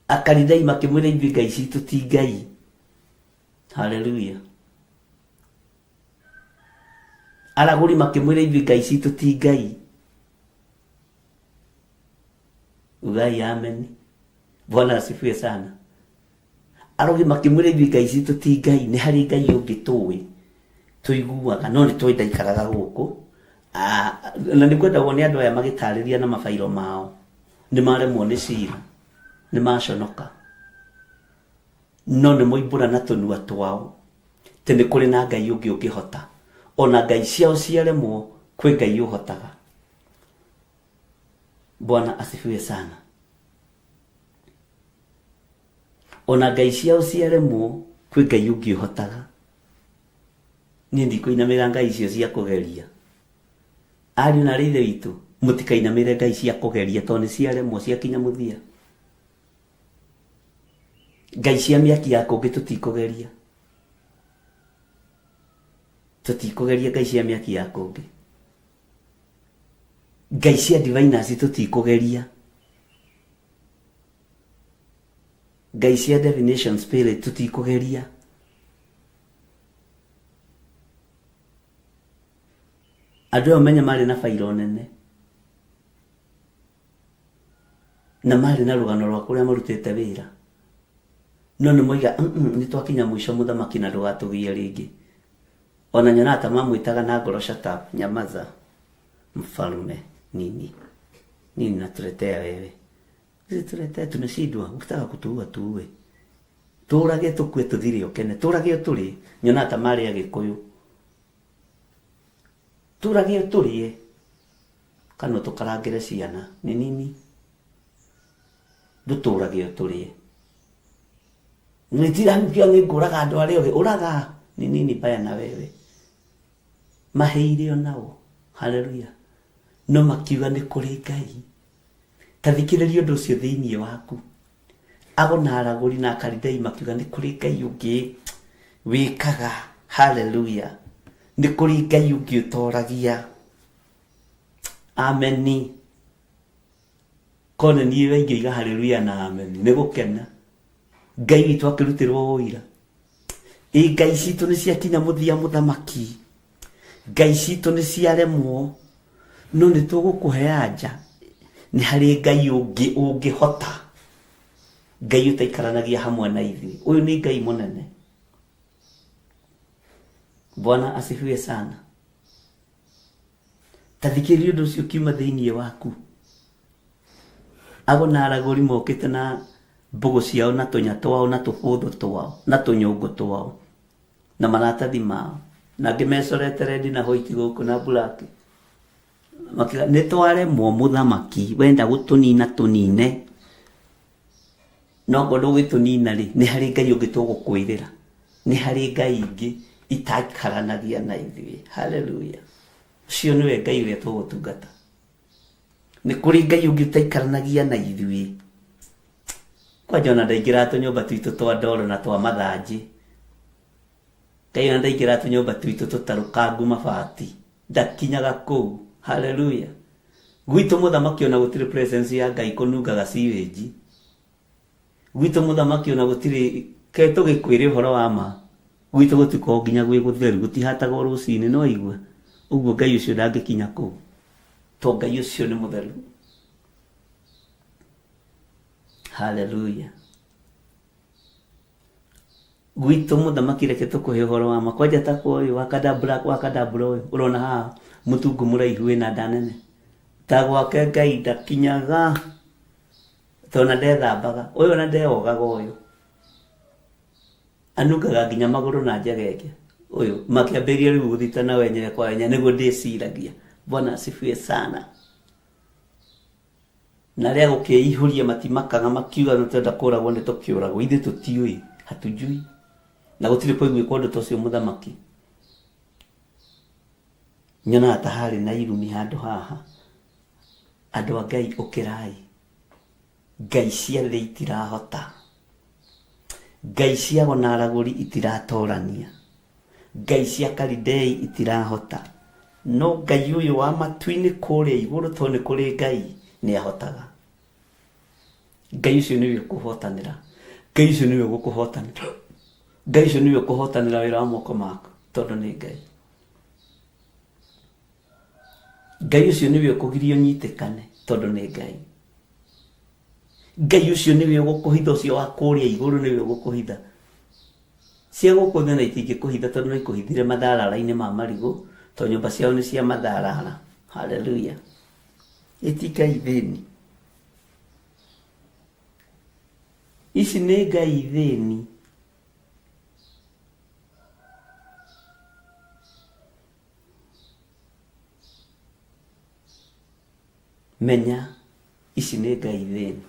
Akalidei makĩmwĩra ithuĩ Ngai citũ ti Ngai. Haleluya. Aragũri makĩmwĩra ithuĩ Ngai citũ ti Ngai. Ugai ameni. Bwana asifiwe sana. Arogi makĩmwĩra ithuĩ ngai citũ ti ngai, nĩ harĩ ngai ũngĩ tũĩ tũiguaga no nĩ tũĩ ndaikaraga gũkũ. Ah, na nĩ kwendagwo nĩ andũ aya magĩtarĩria na mabairo mao nĩ maremwo nĩ cira, nĩ maconoka, no nĩ moimbũra na tũnua twao atĩ nĩ kũrĩ na ngai ũngĩ ũngĩhota ona ngai ciao ciaremwo kwĩ ngai ũhotaga. Bwana asifiwe sana. Ona ngai ciao ciaremwo kwĩ ngai ũngĩ ũhotaga. Niĩ ndikũinamĩra ngai icio cia kũgeria. Ariũ na aarĩ a Ithe witũ, mũtikainamĩre ngai cia kũgeria tondũ nĩ ciaremwo ciakinya mũthia. Ngai cia mĩaki ya kũngĩ tũtikũgeria. Tũtikũgeria ngai cia mĩaki ya kũngĩ. Ngai cia diviners tũtikũgeria. Ngai cia divination spirit tũtikũgeria. Andũ aya ũmenye marĩ na bairo nene na marĩ na rũgano rwa kũrĩa marutĩte wĩra, no nĩ moiga nĩ twakinya mũico mũthamaki na ndũgatũgie rĩngĩ. Ona nyonaga ta mamwĩtaga na ngoro, shut up, nyamaza mfalme, nini nini natuletea wewe, usituletee, tunashindwa, ukitaka kutuua tuue, tũrage tũkue tũthire ũkene, tũrage ũtũrĩe. Nyonaga ta marĩ Agĩkũyũ, tũrage ũtũrĩe kana ũtũkarangĩre ciana nĩ nini, ndũtũrage ũtũrĩe. Nĩtiranukia nĩ ngũraga andũ arĩa ogĩ, ũraga nĩ nini mbaya na wewe. Maheire onao, haleluya, no makiuga nĩ kũrĩ Ngai. Ta thikĩrĩria ũndũ ũcio thĩinĩ waku. Ago na aragũri na Akalidei makiuga nĩ kũrĩ Ngai ũngĩ wĩkaga, haleluya, nĩ kũrĩ Ngai ũngĩ ũtoragia. Ameni. Korwo nĩ niĩ we ingĩiga haleluya na ameni nĩ gũkena. Ngai witũ akĩrutĩrwo ũira. Ĩ ngai citũ nĩ ciakinya mũthia mũthamaki, ngai citũ nĩ ciaremwo, no nĩ tũgũkũhe anja nĩ harĩ ngai ũngĩ ũngĩhota, ngai ũtaikaranagia hamwe na ithuĩ. Ũyũ nĩ Ngai mũnene. Bwana asifiwe sana. Ta thikĩrĩria ũndũ ũcio ũkiuma thĩinĩ waku. Ago na aragũri mokĩte na mbũgũ ciao na tũnya twao na tũbũthũ twao na tũnyũngũ twao na maratathi mao, na angĩ mecorete rendi na white gũkũ na black, makiuga nĩ twaremwo mũthamaki, wenda gũtũnina tũnine, no ngorwo ndũgĩtũnina rĩ, nĩ harĩ ngai ũngĩ tũgũkwĩrĩra, nĩ harĩ ngai ingĩ itaikaranagia na ithuĩ. Haleluya! Ũcio nĩwe Ngai ũrĩa tũgũtungata. Nĩ kũrĩ Ngai ũngĩ ũtaikaranagia na ithuĩ. Kwanja ona ndaingĩraga tũnyũmba twitũ twa ndoro na twa mathanjĩ. Ngai ona ndaingĩraga tũnyũmba twitũ tũtarũkangu mabati. Ndakinyaga kũu. Haleluya! Gwitũ mũthamaki ona gũtirĩ presence ya Ngai kũnungaga sewage. Gwitũ mũthamaki ona gũtirĩ ke tũgĩkwĩre ũhoro wa ma. Gwitũ gũtikoragwo nginya gwĩ gũtheru, gũtihatagwo rũcinĩ, no igua ũguo Ngai ũcio ndangĩkinya kũu. To Ngai ũcio nĩ mũtheru. Haleluya. Gwitũ mũthamaki reke tũkũhe ũhoro wa ma. Kwanja ta kwa ũyũ wa kadabura ũyũ ũrona haha mũtungu mũraihu wĩna nda nene. Ta gwake Ngai ndakinyaga. To ona ndethambaga. Ũyũ ona ndeogaga ũyũ. Anungaga nginya magũrũ na njegenge. Ũyũ makĩambĩrĩria rĩu gũthitana wenyewe kwa wenyewe nĩguo ndĩciragia. Bwana asifiwe sana. Na arĩa gũkĩihũria matimakaga makiuga nĩ twenda kũragwo nĩ tũkĩũragwo. Ithuĩ tũtiũĩ, hatujui. Na gũtirĩ kwaiguĩka ũndũ ta ũcio mũthamaki. Nyonaga ta harĩ na irumi handũ haha. Andũ a Ngai ũkĩrai. Ngai cia thĩ itirahota. Ngai cia ago na aragũri itiratorania. Ngai cia Kalidei itirahota. No Ngai ũyũ wa matu-inĩ kũrĩa igũrũ, tondũ nĩ kũrĩ Ngai, nĩ ahotaga. Ngai ũcio nĩwe ũkũhotanĩra. Ngai ũcio nĩwe ũgũkũhotanĩra. Ngai ũcio nĩwe ũkũhotanĩra wĩra wa moko maku, tondũ nĩ Ngai. Ngai ũcio nĩwe ũkũgiria ũnyitĩkane, tondũ nĩ Ngai. Ngai ũcio nĩwe ũgũkũhitha, ũcio wa kũrĩa igũrũ nĩwe ũgũkũhitha. Cia gũkũ thĩ na itingĩkũhitha tondũ no ikũhithire matharara-inĩ ma marigũ, tondũ nyũmba ciao nĩ cia matharara. Haleluya. Ĩti Ngai thĩni. Ici nĩ Ngai thĩni. Menya ici nĩ Ngai thĩni.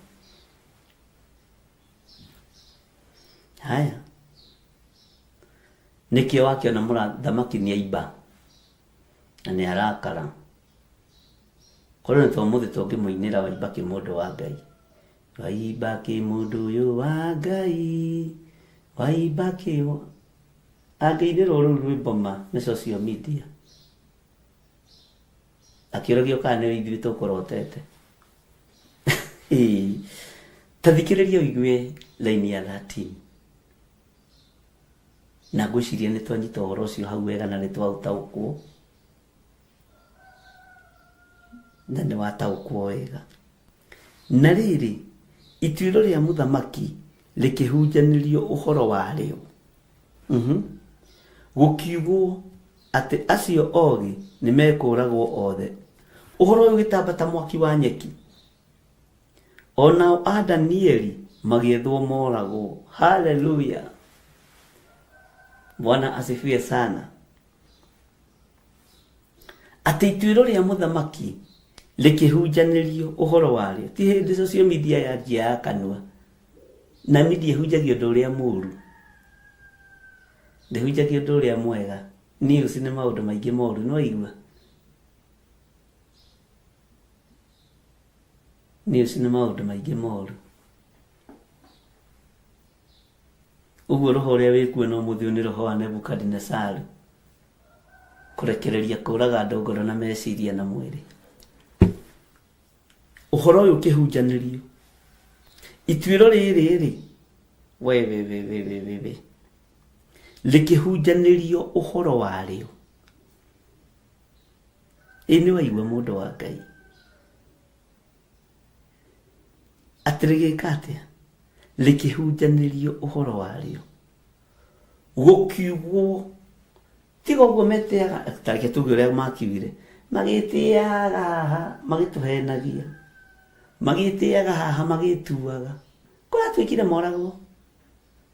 Haya. Nĩkĩo wakĩona mũthamaki nĩ aimba na nĩ arakara. Korwo nĩ ta ũmũthĩ tũngĩmũinĩra waimba kĩmũndũ wa Ngai. Waimba kĩmũndũ ũyũ wa Ngai, waimba kĩ... Angĩinĩrwo rũu rwĩmbo ma nĩ social media. Akĩũragio kana nĩ ithuĩ tũkũrotete. Ta thikĩrĩria ũigue line ya 13. Na ngwĩciria nĩ twanyita ũhoro ũcio hau wega na nĩ twaũtaũkwo. Na nĩ wataũkwo wega. Na rĩrĩ, ituĩro rĩa mũthamaki rĩkĩhunjanĩrio ũhoro warĩo. Gũkiugwo atĩ acio ogĩ nĩ mekũũragwo othe. Ũhoro ũyũ ũgĩtamba ta mwaki wa nyeki. O nao a Danieli magĩethwo moragwo. Haleluya! Bwana asifiwe sana. Atĩ ituĩro rĩa mũthamaki rĩkĩhunjanĩrio ũhoro warĩo. Ti hĩndĩ social media yanjia ya kanua. Na media ĩhunjagia ũndũ ũrĩa mũru. Ndĩhunjagia ũndũ ũrĩa mwega. News nĩ maũndũ maingĩ moru, nĩwaigua? News nĩ maũndũ maingĩ moru. Ũguo roho ũrĩa wĩkuo na ũmũthĩ ũyũ nĩ roho wa Nebukadinesaru. Kũrekereria kũraga andũ ngoro na meciria na mwĩrĩ. Ũhoro ũyũ ũkĩhunjanĩrio. Ituĩro rĩrĩ rĩ, we we we we we we we. Rĩkĩhunjanĩrio ũhoro warĩo. Ĩ nĩ waigua mũndũ wa Ngai. Atĩ rĩgĩka atĩa? Rĩkĩhunjanĩrio ũhoro warĩo. Gũkiugwo, tiga ũguo metĩaga, ta reke tuge ũrĩa makiugire, magĩtĩaga haha magĩtũhenagia, magĩtĩaga haha magĩtuaga. Kũratuĩkire moragwo.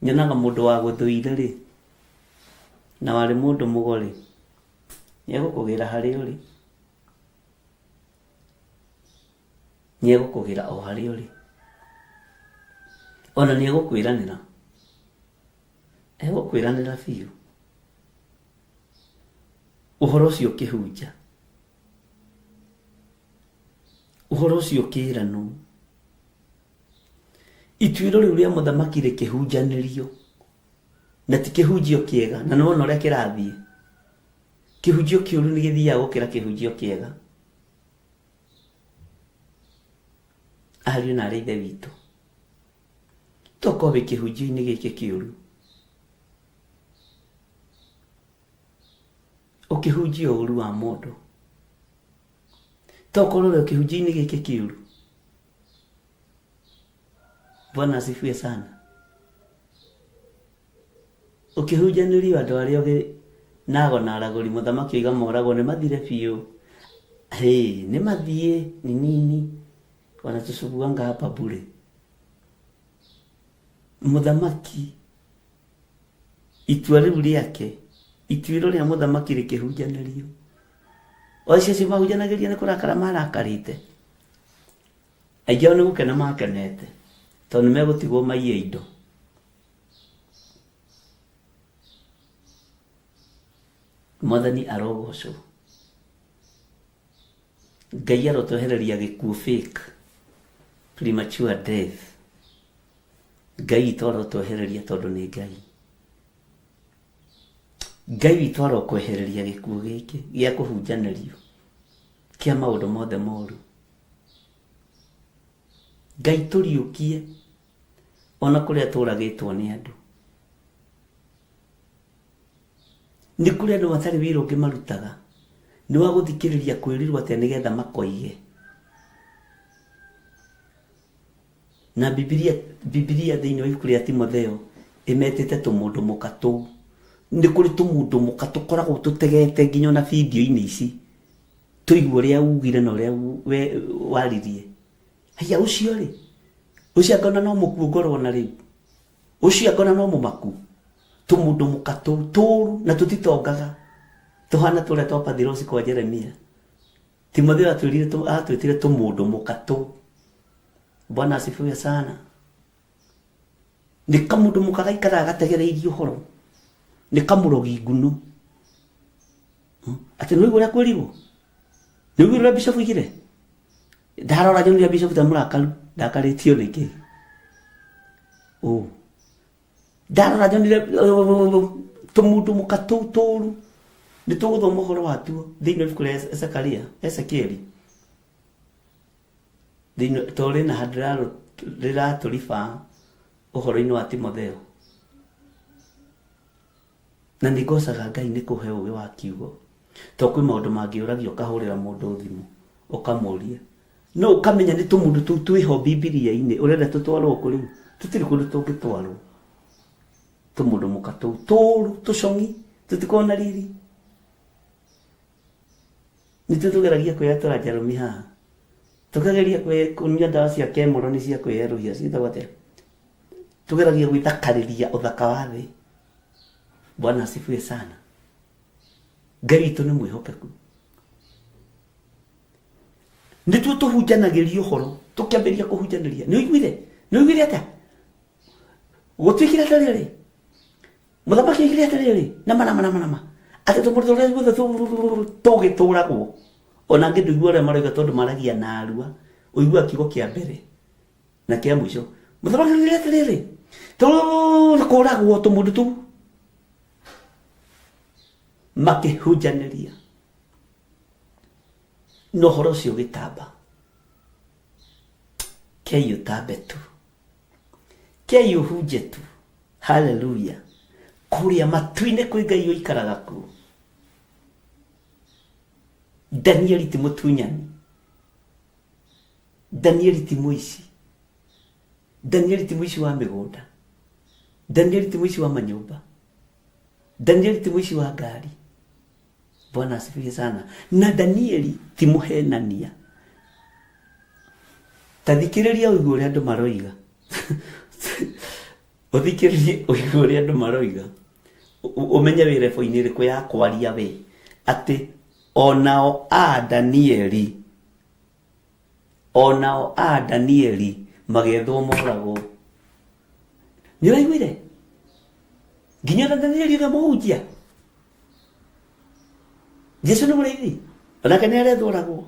Nyonaga mũndũ wa gũthũire rĩ, na warĩ mũndũ mũgo rĩ, nĩegũkũgĩra harĩa ũrĩ. Nĩegũkũgĩra o harĩa ũrĩ. Ona nĩegũkwĩranĩra. Egũkwĩranĩra biũ. Ũhoro ũcio ũkĩhunja. Ũhoro ũcio ũkĩranwo. Ituĩro rĩu rĩa mũthamaki rĩkĩhunjanĩrio. Na ti kĩhunjio kĩega, na nĩwona ũrĩa kĩrathiĩ. Kĩhunjio kĩũru nĩ gĩthiaga gũkĩra kĩhunjio kĩega. Ariũ na arĩ ithe witũ, tokorwo wĩ kĩhunjio-inĩ gĩkĩ kĩũru, ũkĩhunjia ũru wa mũndũ, tokorwo wĩ kĩhunjio-inĩ gĩkĩ kĩũru. Bwana asifiwe sana. Ũkĩhunjanĩrio andũ arĩa ogĩ nago na aragũri mũthamaki oiga moragwo nĩ mathire biũ. Hĩ, nĩ mathiĩ ni nini wanatusubuanga hapa bure. Mũthamaki itua rĩu rĩake, ituĩro rĩa mũthamaki rĩkĩhunjanĩrio. O acio acio mahunjanagĩria nĩ kũrakara marakarĩte. Aingĩ ao nĩ gũkena makenete tondũ nĩ megũtigwo maiye indo. Mwathani arogocwo. Ngai arotwehereria gĩkuũ fake, premature death. Ngai witũ arotwehereria tondũ nĩ Ngai. Ngai witũ arokwehereria gĩkuũ gĩkĩ gĩa kũhunjanĩrio kĩa maũndũ mothe moru. Ngai tũriũkie ona kũrĩa tũragĩtwo nĩ andũ. Nĩ kũrĩ andũ matarĩ wĩra ũngĩ marutaga, nĩ wa gũthikĩrĩria kwĩrirwo atĩa nĩgetha makoige. Na Bibilia, Bibilia thĩinĩ wa ibuku rĩa Timotheo ĩmetĩte tũmũndũ mũka tũu. Nĩ kũrĩ tũmũndũ mũka tũkoragwo tũtegete nginya ona bindio-inĩ ici. Tũigue ũrĩa ugire na ũrĩa waririe. Haiya ũcio rĩ, ũcio anga ona no mũkuũ ngorwo na rĩu. Ũcio anga ona no mũmaku. Tũmũndũ mũka tũu tũru na tũtitongaga. Tũhana tũrĩa twa Pathirosi kwa Jeremia. Timotheo atwĩrire atwĩtire tũmũndũ mũka tũu. Bwana asifiwe sana. Nĩ kamũndũ mũka gaikaraga gategereirie ũhoro. Nĩ kamũrogi nguno. Atĩ nĩ ũraigua ũrĩa kwĩrirwo? Nĩ ũraigua ũrĩa bishop oigire? Ndarora nyonire bishop ta mũrakaru, ndakarĩtio nĩ kĩ? Ũ. Ndarora nyonire tũmũndũ mũka tũu tũru. Nĩ tũgũthoma ũhoro watuo thĩinĩ wa ibuku rĩa Zekaria, Ezekieli. Thĩinĩ to rĩna handũ rĩratũriba ũhoro-inĩ wa Timotheo. Na nĩ ngocaga Ngai nĩ kũhe ũgĩ wa kiugo. To kwĩ maũndũ mangĩũragio ũkahũrĩra mũndũ thimũ ũkamũria. No ũkamenya nĩ tũmũndũ tũu twĩho Bibilia-inĩ ũrenda tũtwarwo kũ rĩu? Tũtirĩ kũndũ tũngĩtwarwo. Tũmũndũ mũka tũu tũru tũcong'i tũtikoragwo na riri. Nĩtũ tũgeragia kwĩyatũra njarũmi haha. Tũkageria kũnyua ndawa cia kemoroni cia kwĩyerũhia ciĩtagwo atĩa? Tũgeragia gwĩthakarĩria ũthaka wa thĩ. Bwana asifiwe sana. Ngai witũ nĩ mwĩhokeku. Nĩtuo tũhunjanagĩria ũhoro, tũkĩambĩrĩria kũhunjanĩria. Nĩ ũiguire? Nĩ ũiguire atĩa? Gũtuĩkire atĩrĩrĩ, Mũthamaki oigire atĩrĩrĩ, nama nama nama nama, atĩ tũmũndũ tũrĩa guothe tũgĩtũragwo, ona angĩ ndũigua ũrĩa maroiga tondũ maragia narua, ũiguaga kiugo kĩa mbere na kĩa mũico. Mũthamaki oigire atĩrĩrĩ, tũkũragwo tũmũndũ tũu. Makĩhunjanĩria na ũhoro ũcio ũgĩtamba. Kei ũtambe tu. Kei ũhunje tu. Haleluya. Kũrĩa matu-inĩ kwĩ Ngai ũikaraga kuo. Danieli ti mũtunyani. Danieli ti mũici. Danieli ti mũici wa mĩgũnda. Danieli ti mũici wa manyũmba. Danieli ti mũici wa ngari. Bwana asifiwe sana. Na Danieli ti mũhenania. Ta thikĩrĩria ũigue ũrĩa andũ maroiga. Ũthikĩrĩrie ũigue ũrĩa andũ maroiga. Ũmenye wĩ level-inĩ ĩrĩkũ ya kwaria we. Atĩ onao a Danieli, onao a Danieli magethwo moragwo. Nĩ ũraiguire? Nginya ona Danieli ũrĩa mũhunjia. Jesu nĩ mũrĩithi. Onake nĩ arethwo oragwo.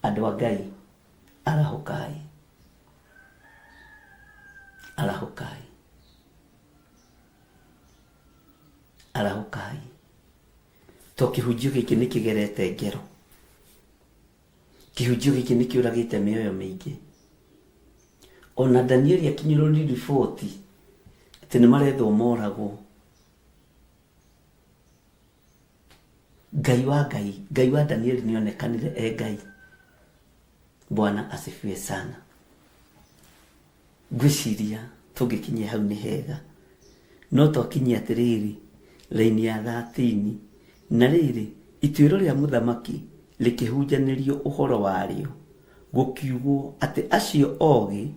Andũ a Ngai, arahũkai. Arahũkai. Arahũkai. To kĩhunjio gĩkĩ nĩ kĩgerete ngero. Kĩhunjio gĩkĩ nĩ kĩũragĩte mĩoyo mĩingĩ. Ona Danieli akinyĩrwo nĩ riboti atĩ nĩ marethwo moragwo. Ngai wa Ngai, Ngai wa Danieli nĩ onekanire e Ngai. Bwana asifiwe sana. Ngwĩciria tũngĩkinyia hau nĩ hega. No twakinyia atĩrĩrĩ, raini ya thatini, na rĩrĩ, ituĩro rĩa mũthamaki rĩkĩhunjanĩrio ũhoro warĩo, gũkiugwo atĩ acio ogĩ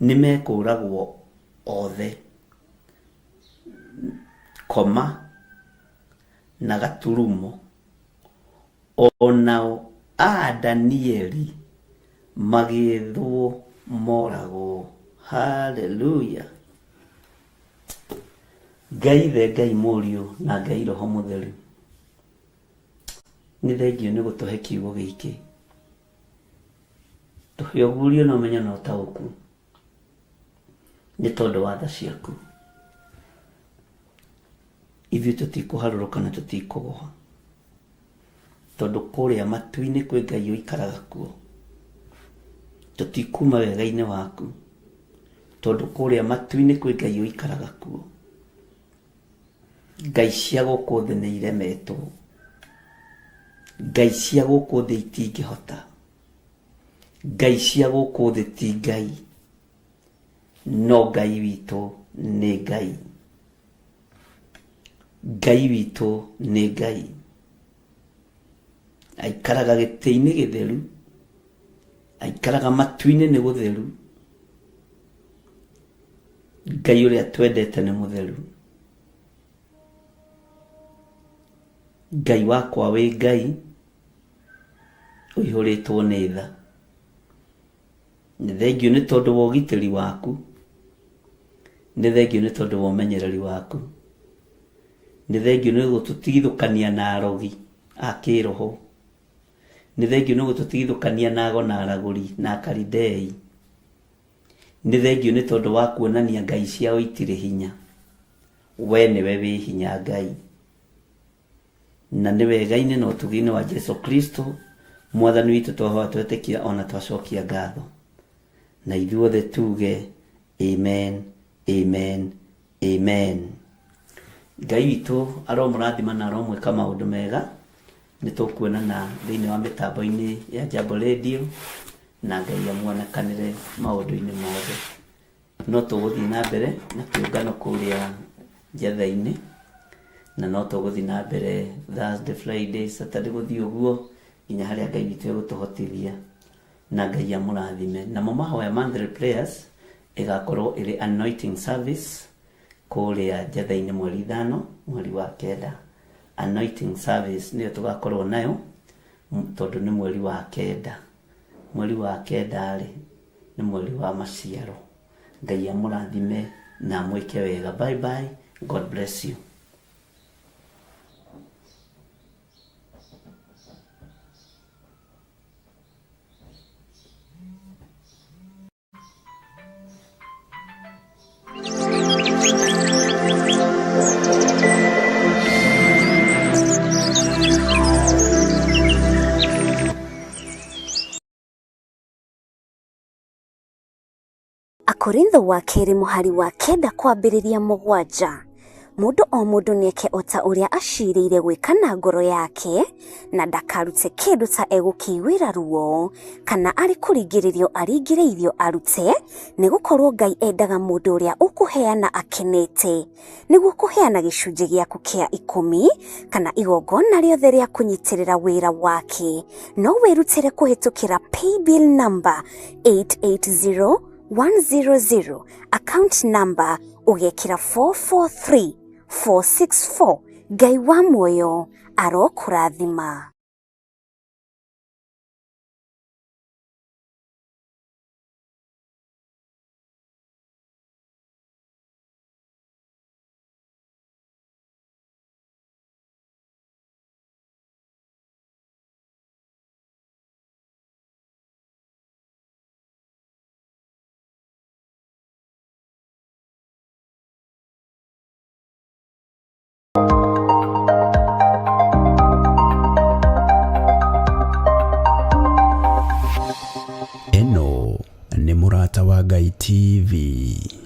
nĩmekũũragwo othe, koma na gaturumo, O nao a Danieli magĩĩthwo moragwo. Haleluya! Ngai Ithe, Ngai Mũriũ na Ngai Roho Mũtheru, nĩ thengiũ nĩ gũtũhe kiugo gĩkĩ. Tũhe ũguũrio na ũmenyo na ũtaũku nĩ tondũ wa tha ciaku. Ithuĩ tũtikũharũrũka na tũtikũgũa. Tondũ kũrĩa matu-inĩ kwĩ Ngai ũikaraga kuo. Tũtikuma wega-inĩ waku, tondũ kũrĩa matu-inĩ kwĩ Ngai ũikaraga kuo. Ngai cia gũkũ thĩ nĩ iremetwo. Ngai cia gũkũ thĩ itingĩhota. Ngai cia gũkũ thĩ ti Ngai, no Ngai witũ nĩ Ngai. Ngai witũ nĩ Ngai. Aikaraga gĩtĩ-inĩ gĩtheru, aikaraga matu-inĩ nĩ gũtheru. Ngai ũrĩa twendete nĩ mũtheru. Ngai wakwa wĩ Ngai ũihũrĩtwo nĩ tha. Nĩ thengiũ nĩ tondũ wa ũgitĩri waku, nĩ thengiũ nĩ tondũ wa ũmenyereri waku, nĩ thengiũ nĩ gũtũtigithũkania na arogi a kĩroho, nĩ thengiũ nĩ gũtũtigithũkania na ago na aragũri na akaridei, nĩ thengiũ nĩ tondũ wa kuonania ngai ciao itirĩ hinya. We nĩwe wĩ hinya Ngai. Na nĩ wega-inĩ na ũtugi-inĩ wa Jesu Kristo mwathani witũ twahoya twetĩkia ona twacokia ngatho. Na ithuothe tuge amen, amen, amen. Ngai witũ aromũrathima na aromwĩka maũndũ mega. Nĩ tũkuonana thĩinĩ wa mĩtambo-inĩ ya Jambo Radio na Ngai amuonekanĩre maũndũ-inĩ mothe. No tũgũthiĩ na mbere na kĩũngano kũrĩa Njetha-inĩ, na no tũgũthiĩ na mbere Thursday, Friday, Saturday gũthiĩ ũguo nginya harĩa Ngai witũ egũtũhotithia, na Ngai amũrathime. Namo mahoya monthly prayers ĩgakorwo ĩrĩ anointing service kũrĩa Njetha-inĩ mweri 5 mweri wa 9. Anointing service nĩyo tũgakorwo nayo tondũ nĩ mweri wa 9. Mweri wa 9 rĩ, nĩ mweri wa maciaro. Ngai amũrathime na amwĩke wega. Bye bye. God bless you. Akorintho wa kerĩ mũhari wa 9 kwambĩrĩria 7. Mũndũ o mũndũ nĩeke o ta ũrĩa acirĩire gwĩka na ngoro yake, na ndakarute kĩndũ ta egũkĩiguĩra ruo, kana arĩ kũringĩrĩrio aringĩrĩirio arute, nĩgũkorwo Ngai endaga mũndũ ũrĩa ũkũheana akenete. Nĩguo kũheana gĩcunjĩ gĩaku kĩa 10 kana igongona rĩothe rĩa kũnyitĩrĩra wĩra wake, no wĩrutĩre kũhĩtũkĩra paybill number 880100, account number ũgekĩra 443464. Ngai wa muoyo arokũrathima. Ĩno nĩ Mũrata wa Ngai TV.